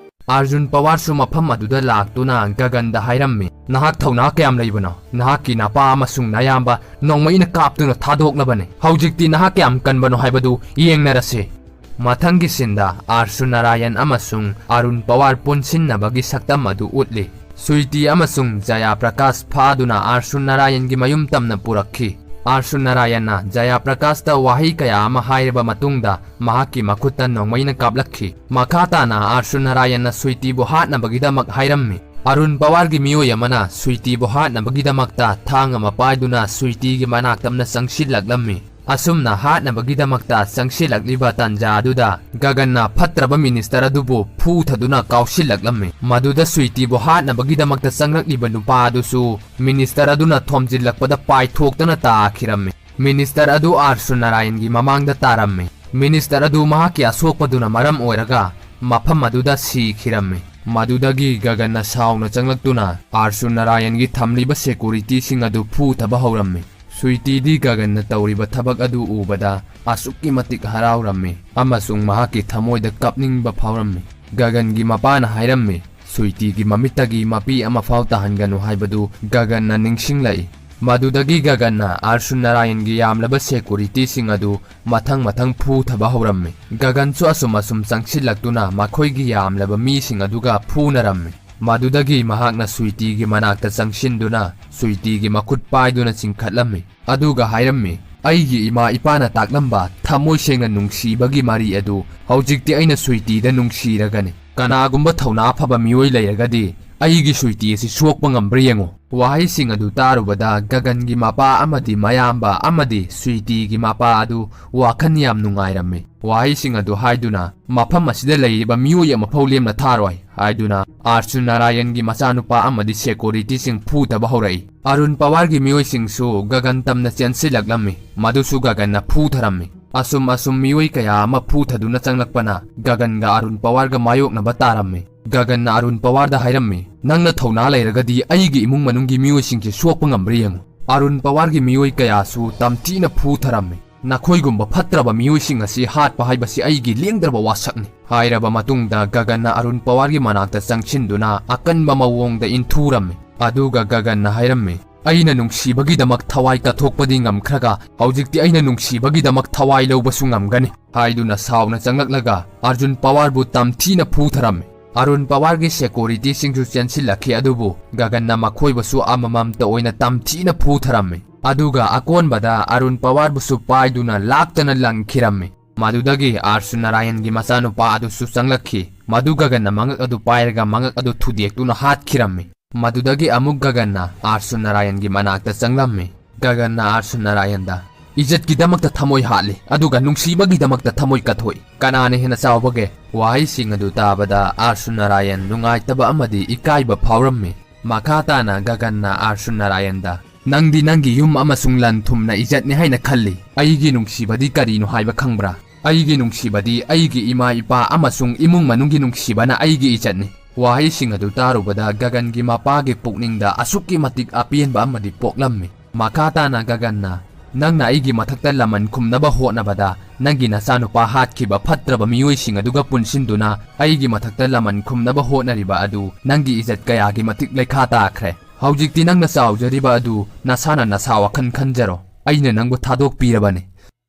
ꯑꯥꯔꯖꯨꯟ ꯄꯋꯥꯔꯁꯨ ꯃꯐꯝ ꯑꯗꯨꯗ ꯂꯥꯛꯇꯨꯅ ꯒꯒꯟꯗ ꯍꯥꯏꯔꯝꯃꯤ, "ꯅꯍꯥꯛ ꯊꯧꯅꯥ ꯀꯌꯥꯝ ꯂꯩꯕꯅꯣ? ꯅꯍꯥꯛꯀꯤ ꯅꯄꯥ ꯑꯃꯁꯨꯡ ꯅꯌꯥꯝꯕ ꯅꯣꯡꯃꯩꯅ ꯀꯥꯞꯇꯨꯅ ꯊꯥꯗꯣꯛꯂꯕꯅꯤ꯫ ꯍꯧꯖꯤꯛꯇꯤ ꯅꯍꯥꯛ ꯀꯌꯥꯝ ꯀꯟꯕꯅꯣ ꯍꯥꯏꯕꯗꯨ ꯌꯦꯡꯅꯔꯁꯤ꯫" ꯃꯊꯪꯒꯤ ꯁꯤꯟꯗ ꯑꯥꯔꯁꯨ ꯅꯥꯔꯥꯌꯟ ꯑꯃꯁꯨꯡ ꯑꯔꯨꯟ ꯄꯋꯥꯔ ꯄꯨꯟꯁꯤꯟꯅꯕꯒꯤ ꯁꯛꯇꯝ ꯑꯗꯨ ꯎꯠꯂꯤ꯫ ꯁ꯭ꯋꯤꯇꯤ ꯑꯃꯁꯨꯡ ꯖꯌꯥ ꯄ꯭ꯔꯀꯥꯁ ꯐꯥꯗꯨꯅ ꯑꯥꯔꯁꯨ ꯅꯥꯔꯥꯌꯟꯒꯤ ꯃꯌꯨꯝ ꯇꯝꯅ ꯄꯨꯔꯛꯈꯤ꯫ ꯑꯥꯔꯁꯨ ꯅꯥꯔꯥꯌꯟꯅ ꯖꯌꯥ ꯄ꯭ꯔꯀꯥꯁꯇ ꯋꯥꯍꯩ ꯀꯌꯥ ꯑꯃ ꯍꯥꯏꯔꯕ ꯃꯇꯨꯡꯗ ꯃꯍꯥꯛꯀꯤ ꯃꯈꯨꯠꯇ ꯅꯣꯡꯃꯩꯅ ꯀꯥꯞꯂꯛꯈꯤ꯫ ꯃꯈꯥ ꯇꯥꯅ ꯑꯥꯔꯁꯨ ꯅꯥꯔꯥꯌꯟꯅ ꯁ꯭ꯋꯤꯇꯤꯕꯨ ꯍꯥꯠꯅꯕꯒꯤꯗꯃꯛ ꯍꯥꯏꯔꯝꯃꯤ꯫ ꯑꯔꯨꯟ ꯄꯋꯥꯔꯒꯤ ꯃꯤꯑꯣꯏ ꯑꯃꯅ ꯁ꯭ꯋꯤꯇꯤꯕꯨ ꯍꯥꯠꯅꯕꯒꯤꯗꯃꯛꯇ ꯊꯥꯡ ꯑꯃ ꯄꯥꯏꯗꯨꯅ ꯁ꯭ꯋꯤꯇꯤꯒꯤ ꯃꯅꯥꯛꯇꯝꯅ ꯆꯪꯁꯤꯜꯂꯛꯂꯝꯃꯤ꯫ ꯑꯁꯨꯝꯅ ꯍꯥꯠꯅꯕꯒꯤꯗꯃꯛꯇ ꯆꯪꯁꯤꯜꯂꯛꯂꯤꯕ ꯇꯥꯟꯖꯥ ꯑꯗꯨꯗ ꯒꯒꯟꯅ ꯐꯠꯇ꯭ꯔꯕ ꯃꯤꯅꯤꯁꯇꯔ ꯑꯗꯨꯕꯨ ꯐꯨꯊꯗꯨꯅ ꯀꯥꯎꯁꯤꯜꯂꯛꯂꯝꯃꯤ꯫ ꯃꯗꯨꯗ ꯁ꯭ꯋꯤꯇꯤꯕꯨ ꯍꯥꯠꯅꯕꯒꯤꯗꯃꯛꯇ ꯆꯪꯂꯛꯂꯤꯕ ꯅꯨꯄꯥ ꯑꯗꯨꯁꯨ ꯃꯤꯅꯤꯁꯇꯔ ꯑꯗꯨꯅ ꯊꯣꯝꯖꯤꯜꯂꯛꯄꯗ ꯄꯥꯏꯊꯣꯛꯇꯨꯅ ꯇꯥꯈꯤꯔꯝꯃꯤ꯫ ꯃꯤꯅꯤꯁꯇꯔ ꯑꯗꯨ ꯑꯥꯔꯁꯨ ꯅꯥꯔꯥꯌꯟꯒꯤ ꯃꯃꯥꯡꯗ ꯇꯥꯔꯝꯃꯤ꯫ ꯃꯤꯅꯤꯁꯇꯔ ꯑꯗꯨ ꯃꯍꯥꯛꯀꯤ ꯑꯁꯣꯛꯄꯗꯨꯅ ꯃꯔꯝ ꯑꯣꯏꯔꯒ ꯃꯐꯝ ꯑꯗꯨꯗ ꯁꯤꯈꯤꯔꯝꯃꯤ꯫ ꯃꯗꯨꯗꯒꯤ ꯒꯒꯟꯅ ꯁꯥꯎꯅ ꯆꯪꯂꯛꯇꯨꯅ ꯑꯥꯔꯁꯨ ꯅꯥꯔꯥꯌꯟꯒꯤ ꯊꯝꯂꯤꯕ ꯁꯦꯀꯨꯔꯤꯇꯤꯁꯤꯡ ꯑꯗꯨ ꯐꯨꯊꯕ ꯍꯧꯔꯝꯃꯤ꯫ ꯁ꯭ꯋꯤꯇꯤꯗꯤ ꯒꯒꯟꯅ ꯇꯧꯔꯤꯕ ꯊꯕꯛ ꯑꯗꯨ ꯎꯕꯗ ꯑꯁꯨꯛꯀꯤ ꯃꯇꯤꯛ ꯍꯔꯥꯎꯔꯝꯃꯤ ꯑꯃꯁꯨꯡ ꯃꯍꯥꯛꯀꯤ ꯊꯃꯣꯏꯗ ꯀꯞꯅꯤꯡꯕ ꯐꯥꯎꯔꯝꯃꯤ꯫ ꯒꯒꯟꯒꯤ ꯃꯄꯥꯅ ꯍꯥꯏꯔꯝꯃꯤ, "ꯁ꯭ꯋꯤꯇꯤꯒꯤ ꯃꯃꯤꯠꯇꯒꯤ ꯃꯄꯤ ꯑꯃꯐꯥꯎ ꯇꯥꯍꯟꯒꯅꯨ" ꯍꯥꯏꯕꯗꯨ ꯒꯒꯟꯅ ꯅꯤꯡꯁꯤꯡꯂꯛꯏ꯫ ꯃꯗꯨꯗꯒꯤ ꯒꯒꯟꯅ ꯑꯥꯔꯁꯨ ꯅꯥꯔꯥꯌꯟꯒꯤ ꯌꯥꯝꯂꯕ ꯁꯦꯀꯨꯔꯤꯇꯤꯁꯤꯡ ꯑꯗꯨ ꯃꯊꯪ ꯃꯊꯪ ꯐꯨꯊꯕ ꯍꯧꯔꯝꯃꯤ꯫ ꯒꯒꯟꯁꯨ ꯑꯁꯨꯝ ꯑꯁꯨꯝ ꯆꯪꯁꯤꯜꯂꯛꯇꯨꯅ ꯃꯈꯣꯏꯒꯤ ꯌꯥꯝꯂꯕ ꯃꯤꯁꯤꯡ ꯑꯗꯨꯒ ꯐꯨꯅꯔꯝꯃꯤ꯫ ꯃꯗꯨꯗꯒꯤ ꯃꯍꯥꯛꯅ ꯁ꯭ꯋꯤꯇꯤꯒꯤ ꯃꯅꯥꯛꯇ ꯆꯪꯁꯤꯟꯗꯨꯅ ꯁ꯭ꯋꯤꯇꯤꯒꯤ ꯃꯈꯨꯠ ꯄꯥꯏꯗꯨꯅ ꯆꯤꯡꯈꯠꯂꯝꯃꯤ꯫ ꯑꯗꯨꯒ ꯍꯥꯏꯔꯝꯃꯤ, "ꯑꯩꯒꯤ ꯏꯃꯥ ꯏꯄꯥꯅ ꯇꯥꯛꯂꯝꯕ ꯊꯃꯣꯏ ꯁꯦꯡꯅ ꯅꯨꯡꯁꯤꯕꯒꯤ ꯃꯔꯤ ꯑꯗꯨ ꯍꯧꯖꯤꯛꯇꯤ ꯑꯩꯅ ꯁ꯭ꯋꯤꯇꯤꯗ ꯅꯨꯡꯁꯤꯔꯒꯅꯤ꯫ ꯀꯅꯥꯒꯨꯝꯕ ꯊꯧꯅꯥ ꯐꯕ ꯃꯤꯑꯣꯏ ꯂꯩꯔꯒꯗꯤ ꯑꯩꯒꯤ ꯁ꯭ꯋꯤꯇꯤ ꯑꯁꯤ ꯁꯣꯛꯄ ꯉꯝꯕ꯭ꯔꯥ ꯌꯦꯡꯉꯨ꯫" ꯋꯥꯍꯩꯁꯤꯡ ꯑꯗꯨ ꯇꯥꯔꯨꯕꯗ ꯒꯒꯟꯒꯤ ꯃꯄꯥ ꯑꯃꯗꯤ ꯃꯌꯥꯝꯕ ꯑꯃꯗꯤ ꯁ꯭ꯋꯤꯇꯤꯒꯤ ꯃꯄꯥ ꯑꯗꯨ ꯋꯥꯈꯜ ꯌꯥꯝ ꯅꯨꯡꯉꯥꯏꯔꯝꯃꯤ꯫ ꯋꯥꯍꯩꯁꯤꯡ ꯑꯗꯨ ꯍꯥꯏꯗꯨꯅ, "ꯃꯐꯝ ꯑꯁꯤꯗ ꯂꯩꯔꯤꯕ ꯃꯤꯑꯣꯏ ꯑꯃꯐꯥꯎ ꯂꯦꯝꯅ ꯊꯥꯔꯣꯏ" ꯍꯥꯏꯗꯨꯅ ꯑꯥꯔꯁꯨ ꯅꯥꯔꯥꯌꯟꯒꯤ ꯃꯆꯥꯅꯨꯄꯥ ꯑꯃꯗꯤ ꯁꯦꯀꯨꯔꯤꯇꯤꯁꯤꯡ ꯐꯨꯊꯕ ꯍꯧꯔꯛꯏ꯫ ꯑꯔꯨꯟ ꯄꯋꯥꯔꯒꯤ ꯃꯤꯑꯣꯏꯁꯤꯡꯁꯨ ꯒꯒꯟ ꯇꯝꯅ ꯆꯦꯟꯁꯤꯜꯂꯛꯂꯝꯃꯤ꯫ ꯃꯗꯨꯁꯨ ꯒꯒꯟꯅ ꯐꯨꯊꯔꯝꯃꯤ꯫ ꯑꯁꯨꯝ ꯑꯁꯨꯝ ꯃꯤꯑꯣꯏ ꯀꯌꯥ ꯑꯃ ꯐꯨꯊꯗꯨꯅ ꯆꯪꯂꯛꯄꯅ ꯒꯒꯟꯒ ꯑꯔꯨꯟ ꯄꯋꯥꯔꯒ ꯃꯥꯌꯣꯛꯅꯕ ꯇꯥꯔꯝꯃꯤ꯫ ꯒꯒꯟꯅ ꯑꯔꯨꯟ ꯄꯋꯥꯔꯗ ꯍꯥꯏꯔꯝꯃꯤ, "ꯅꯪꯅ ꯊꯧꯅꯥ ꯂꯩꯔꯒꯗꯤ ꯑꯩꯒꯤ ꯏꯃꯨꯡ ꯃꯅꯨꯡꯒꯤ ꯃꯤꯑꯣꯏꯁꯤꯡꯁꯦ ꯁꯣꯛꯄ ꯉꯝꯕ꯭ꯔꯥ ꯌꯦꯡꯉꯨ꯫ ꯑꯔꯨꯟ ꯄꯋꯥꯔꯒꯤ ꯃꯤꯑꯣꯏ ꯀꯌꯥꯁꯨ ꯇꯝꯊꯤꯅ ꯐꯨꯊꯔꯝꯃꯤ꯫ ꯅꯈꯣꯏꯒꯨꯝꯕ ꯐꯠꯇ꯭ꯔꯕ ꯃꯤꯑꯣꯏꯁꯤꯡ ꯑꯁꯤ ꯍꯥꯠꯄ ꯍꯥꯏꯕꯁꯤ ꯑꯩꯒꯤ ꯂꯦꯡꯗ꯭ꯔꯕ ꯋꯥꯁꯛꯅꯤ"꯫ ꯍꯥꯏꯔꯕ ꯃꯇꯨꯡꯗ ꯒꯒꯟꯅ ꯑꯔꯨꯟ ꯄꯋꯥꯔꯒꯤ ꯃꯅꯥꯛꯇ ꯆꯪꯁꯤꯟꯗꯨꯅ ꯑꯀꯟꯕ ꯃꯑꯣꯡꯗ ꯏꯟꯊꯨꯔꯝꯃꯤ꯫ ꯑꯗꯨꯒ ꯒꯒꯟꯅ ꯍꯥꯏꯔꯝꯃꯤ, "ꯑꯩꯅ ꯅꯨꯡꯁꯤꯕꯒꯤꯗꯃꯛ ꯊꯋꯥꯏ ꯀꯠꯊꯣꯛꯄꯗꯤ ꯉꯝꯈ꯭ꯔꯒ ꯍꯧꯖꯤꯛꯇꯤ ꯑꯩꯅ ꯅꯨꯡꯁꯤꯕꯒꯤꯗꯃꯛ ꯊꯋꯥꯏ ꯂꯧꯕꯁꯨ ꯉꯝꯒꯅꯤ" ꯍꯥꯏꯗꯨꯅ ꯁꯥꯎꯅ ꯆꯪꯂꯛꯂꯒ ꯑꯔꯖꯨꯟ ꯄꯋꯥꯔꯕꯨ ꯇꯝꯊꯤꯅ ꯐꯨꯊꯔꯝꯃꯤ꯫ ꯑꯔꯨꯟ ꯄꯋꯥꯔꯒꯤ ꯁꯦꯀ꯭ꯌꯨꯔꯤꯇꯤꯁꯤꯡꯁꯨ ꯆꯦꯟꯁꯤꯜꯂꯛꯈꯤ, ꯑꯗꯨꯕꯨ ꯒꯒꯟꯅ ꯃꯈꯣꯏꯕꯨꯁꯨ ꯑꯃꯃꯝꯇ ꯑꯣꯏꯅ ꯇꯝꯊꯤꯅ ꯐꯨꯊꯔꯝꯃꯤ꯫ ꯑꯗꯨꯒ ꯑꯀꯣꯟꯕꯗ ꯑꯔꯨꯟ ꯄꯋꯥꯔꯕꯨꯁꯨ ꯄꯥꯏꯗꯨꯅ ꯂꯥꯛꯇꯅ ꯂꯪꯈꯤꯔꯝꯃꯤ꯫ ꯃꯗꯨꯗꯒꯤ ꯑꯥꯔꯁꯨ ꯅꯥꯔꯥꯌꯟꯒꯤ ꯃꯆꯥꯅꯨꯄꯥ ꯑꯗꯨꯁꯨ ꯆꯪꯂꯛꯈꯤ꯫ ꯃꯗꯨ ꯒꯒꯟꯅ ꯃꯉꯛ ꯑꯗꯨ ꯄꯥꯏꯔꯒ ꯃꯉꯛ ꯑꯗꯨ ꯊꯨꯗꯦꯛꯇꯨꯅ ꯍꯥꯠꯈꯤꯔꯝꯃꯤ꯫ ꯃꯗꯨꯗꯒꯤ ꯑꯃꯨꯛ ꯒꯒꯟꯅ ꯑꯥꯔꯁꯨ ꯅꯥꯔꯥꯌꯟꯒꯤ ꯃꯅꯥꯛꯇ ꯆꯪꯂꯝꯃꯤ꯫ ꯒꯒꯟꯅ ꯑꯥꯔꯁꯨ ꯅꯥꯔꯥꯌꯟꯗ, "ꯏꯖꯠꯀꯤꯗꯃꯛꯇ ꯊꯃꯣꯏ ꯍꯥꯠꯂꯤ, ꯑꯗꯨꯒ ꯅꯨꯡꯁꯤꯕꯒꯤꯗꯃꯛꯇ ꯊꯃꯣꯏ ꯀꯠꯊꯣꯛꯏ꯫ ꯀꯅꯥꯅ ꯍꯦꯟꯅ ꯆꯥꯎꯕꯒꯦ?" ꯋꯥꯍꯩꯁꯤꯡ ꯑꯗꯨ ꯇꯥꯕꯗ ꯑꯥꯔꯁꯨ ꯅꯥꯔꯥꯌꯟ ꯅꯨꯡꯉꯥꯏꯇꯕ ꯑꯃꯗꯤ ꯏꯀꯥꯏꯕ ꯐꯥꯎꯔꯝꯃꯤ꯫ ꯃꯈꯥ ꯇꯥꯅ ꯒꯒꯟꯅ ꯑꯥꯔꯁꯨ ꯅꯥꯔꯥꯌꯟꯗ, "ꯅꯪꯗꯤ ꯅꯪꯒꯤ ꯌꯨꯝ ꯑꯃꯁꯨꯡ ꯂꯟ ꯊꯨꯝꯅ ꯏꯖꯠꯅꯤ ꯍꯥꯏꯅ ꯈꯜꯂꯤ꯫ ꯑꯩꯒꯤ ꯅꯨꯡꯁꯤꯕꯗꯤ ꯀꯔꯤꯅꯣ ꯍꯥꯏꯕ ꯈꯪꯕ꯭ꯔꯥ? ꯑꯩꯒꯤ ꯅꯨꯡꯁꯤꯕꯗꯤ ꯑꯩꯒꯤ ꯏꯃꯥ ꯏꯄꯥ ꯑꯃꯁꯨꯡ ꯏꯃꯨꯡ ꯃꯅꯨꯡꯒꯤ ꯅꯨꯡꯁꯤꯕꯅ ꯑꯩꯒꯤ ꯏꯖꯠꯅꯤ"꯫ ꯋꯥꯍꯩꯁꯤꯡ ꯑꯗꯨ ꯇꯥꯔꯨꯕꯗ ꯒꯒꯟꯒꯤ ꯃꯄꯥꯒꯤ ꯄꯨꯛꯅꯤꯡꯗ ꯑꯁꯨꯛꯀꯤ ꯃꯇꯤꯛ ꯑꯄꯦꯟꯕ ꯑꯃꯗꯤ ꯄꯣꯛꯂꯝꯃꯤ꯫ ꯃꯈꯥ ꯇꯥꯅ ꯒꯒꯟꯅ, "ꯅꯪꯅ ꯑꯩꯒꯤ ꯃꯊꯛꯇ ꯂꯃꯟ ꯈꯨꯝꯅꯕ ꯍꯣꯠꯅꯕꯗ ꯅꯪꯒꯤ ꯅꯆꯥꯅꯨꯄꯥ ꯍꯥꯠꯈꯤꯕ ꯐꯠꯇ꯭ꯔꯕ ꯃꯤꯑꯣꯏꯁꯤꯡ ꯑꯗꯨꯒ ꯄꯨꯟꯁꯤꯟꯗꯨꯅ ꯑꯩꯒꯤ ꯃꯊꯛꯇ ꯂꯃꯟ ꯈꯨꯝꯅꯕ ꯍꯣꯠꯅꯔꯤꯕ ꯑꯗꯨ ꯅꯪꯒꯤ ꯏꯖꯠ ꯀꯌꯥꯒꯤ ꯃꯇꯤꯛ ꯂꯩꯈꯥ ꯇꯥꯈ꯭ꯔꯦ꯫ ꯍꯧꯖꯤꯛꯇꯤ ꯅꯪꯅ ꯆꯥꯎꯖꯔꯤꯕ ꯑꯗꯨ ꯅꯁꯥꯅ ꯅꯁꯥ ꯋꯥꯈꯜ ꯈꯟꯖꯔꯣ꯫ ꯑꯩꯅ ꯅꯪꯕꯨ ꯊꯥꯗꯣꯛꯄꯤꯔꯕꯅꯤ"꯫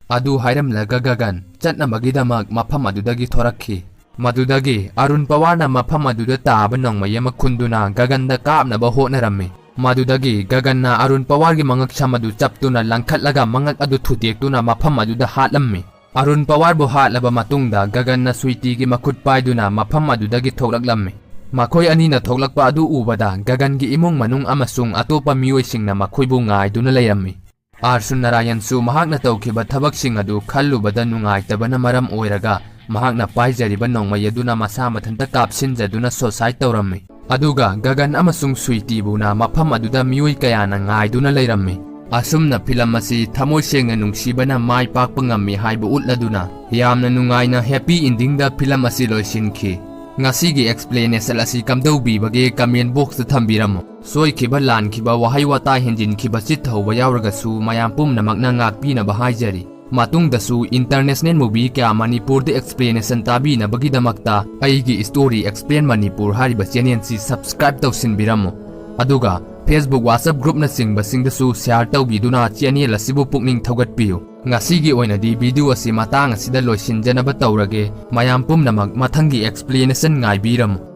ꯑꯗꯨ ꯍꯥꯏꯔꯝꯂꯒ ꯒꯒꯟ ꯆꯠꯅꯕꯒꯤꯗꯃꯛ ꯃꯐꯝ ꯑꯗꯨꯗꯒꯤ ꯊꯣꯔꯛꯈꯤ꯫ ꯃꯗꯨꯗꯒꯤ ꯑꯔꯨꯟ ꯄꯋꯥꯔꯅ ꯃꯐꯝ ꯑꯗꯨꯗ ꯇꯥꯕ ꯅꯣꯡꯃꯩ ꯑꯃ ꯈꯨꯟꯗꯨꯅ ꯒꯒꯟꯗ ꯀꯥꯞꯅꯕ ꯍꯣꯠꯅꯔꯝꯃꯤ꯫ ꯃꯗꯨꯗꯒꯤ ꯒꯒꯟꯅ ꯑꯔꯨꯟ ꯄꯋꯥꯔꯒꯤ ꯃꯉꯛ ꯁꯝ ꯑꯗꯨ ꯆꯞꯇꯨꯅ ꯂꯪꯈꯠꯂꯒ ꯃꯉꯛ ꯑꯗꯨ ꯊꯨꯗꯦꯛꯇꯨꯅ ꯃꯐꯝ ꯑꯗꯨꯗ ꯍꯥꯠꯂꯝꯃꯤ꯫ ꯑꯔꯨꯟ ꯄꯋꯥꯔꯕꯨ ꯍꯥꯠꯂꯕ ꯃꯇꯨꯡꯗ ꯒꯒꯟꯅ ꯁ꯭ꯋꯤꯇꯤꯒꯤ ꯃꯈꯨꯠ ꯄꯥꯏꯗꯨꯅ ꯃꯐꯝ ꯑꯗꯨꯗꯒꯤ ꯊꯣꯛꯂꯛꯂꯝꯃꯤ꯫ ꯃꯈꯣꯏ ꯑꯅꯤꯅ ꯊꯣꯛꯂꯛꯄ ꯑꯗꯨ ꯎꯕꯗ ꯒꯒꯟꯒꯤ ꯏꯃꯨꯡ ꯃꯅꯨꯡ ꯑꯃꯁꯨꯡ ꯑꯇꯣꯞꯄ ꯃꯤꯑꯣꯏꯁꯤꯡꯅ ꯃꯈꯣꯏꯕꯨ ꯉꯥꯏꯗꯨꯅ ꯂꯩꯔꯝꯃꯤ꯫ ꯑꯥꯔꯁꯨ ꯅꯥꯔꯥꯌꯟꯁꯨ ꯃꯍꯥꯛꯅ ꯇꯧꯈꯤꯕ ꯊꯕꯛꯁꯤꯡ ꯑꯗꯨ ꯈꯜꯂꯨꯕꯗ ꯅꯨꯡꯉꯥꯏꯇꯕꯅ ꯃꯔꯝ ꯑꯣꯏꯔꯒ ꯃꯍꯥꯛꯅ ꯄꯥꯏꯖꯔꯤꯕ ꯅꯣꯡꯃꯩ ꯑꯗꯨꯅ ꯃꯁꯥ ꯃꯊꯟꯇ ꯀꯥꯞꯁꯤꯟꯖꯗꯨꯅ ꯁꯣꯁꯥꯏꯠ ꯇꯧꯔꯝꯃꯤ꯫ ꯑꯗꯨꯒ ꯒꯒꯟ ꯑꯃꯁꯨꯡ ꯁ꯭ꯋꯤꯇꯤꯕꯨꯅ ꯃꯐꯝ ꯑꯗꯨꯗ ꯃꯤꯑꯣꯏ ꯀꯌꯥꯅ ꯉꯥꯏꯗꯨꯅ ꯂꯩꯔꯝꯃꯤ꯫ ꯑꯁꯨꯝꯅ ꯐꯤꯂꯝ ꯑꯁꯤ ꯊꯃꯣꯏ ꯁꯦꯡꯅ ꯅꯨꯡꯁꯤꯕꯅ ꯃꯥꯏ ꯄꯥꯛꯄ ꯉꯝꯃꯤ ꯍꯥꯏꯕ ꯎꯠꯂꯗꯨꯅ ꯌꯥꯝꯅ ꯅꯨꯡꯉꯥꯏꯅ happy endingꯗ ꯐꯤꯂꯝ ꯑꯁꯤ ꯂꯣꯏꯁꯤꯟꯈꯤ꯫ ꯉꯁꯤꯒꯤ explanation ꯑꯁꯤ ꯀꯝꯗꯧꯕꯤꯕꯒꯦ comment boxꯇ ꯊꯝꯕꯤꯔꯝꯃꯨ꯫ ꯁꯣꯏꯈꯤꯕ, ꯂꯥꯟꯈꯤꯕ, ꯋꯥꯍꯩ ꯋꯥꯇꯥ ꯍꯦꯟꯖꯤꯟꯈꯤꯕ, ꯆꯤꯠ ꯍꯧꯕ ꯌꯥꯎꯔꯒꯁꯨ ꯃꯌꯥꯝ ꯄꯨꯝꯅꯃꯛꯅ ꯉꯥꯛꯄꯤꯅꯕ ꯍꯥꯏꯖꯔꯤ꯫ ꯃꯇꯨꯡꯗꯁꯨ international movie ꯀꯌꯥ ꯃꯅꯤꯄꯨꯔꯗ explanation ꯇꯥꯕꯤꯅꯕꯒꯤꯗꯃꯛꯇ ꯑꯩꯒꯤ Story Explain Manipur ꯍꯥꯏꯔꯤꯕ channelꯁꯤ subscribe ꯇꯧꯁꯤꯟꯕꯤꯔꯝꯃꯨ꯫ ꯑꯗꯨꯒ Facebook, WhatsApp groupꯅꯆꯤꯡꯕꯁꯤꯡꯗꯁꯨ share ꯇꯧꯕꯤꯗꯨꯅ channel ꯑꯁꯤꯕꯨ ꯄꯨꯛꯅꯤꯡ ꯊꯧꯒꯠꯄꯤꯌꯨ꯫ ꯉꯁꯤꯒꯤ ꯑꯣꯏꯅꯗꯤ video ꯑꯁꯤ ꯃꯇꯥꯡ ꯑꯁꯤꯗ ꯂꯣꯏꯁꯤꯟꯖꯅꯕ ꯇꯧꯔꯒꯦ꯫ ꯃꯌꯥꯝ ꯄꯨꯝꯅꯃꯛ ꯃꯊꯪꯒꯤ explanation ꯉꯥꯏꯕꯤꯔꯝꯃꯨ꯫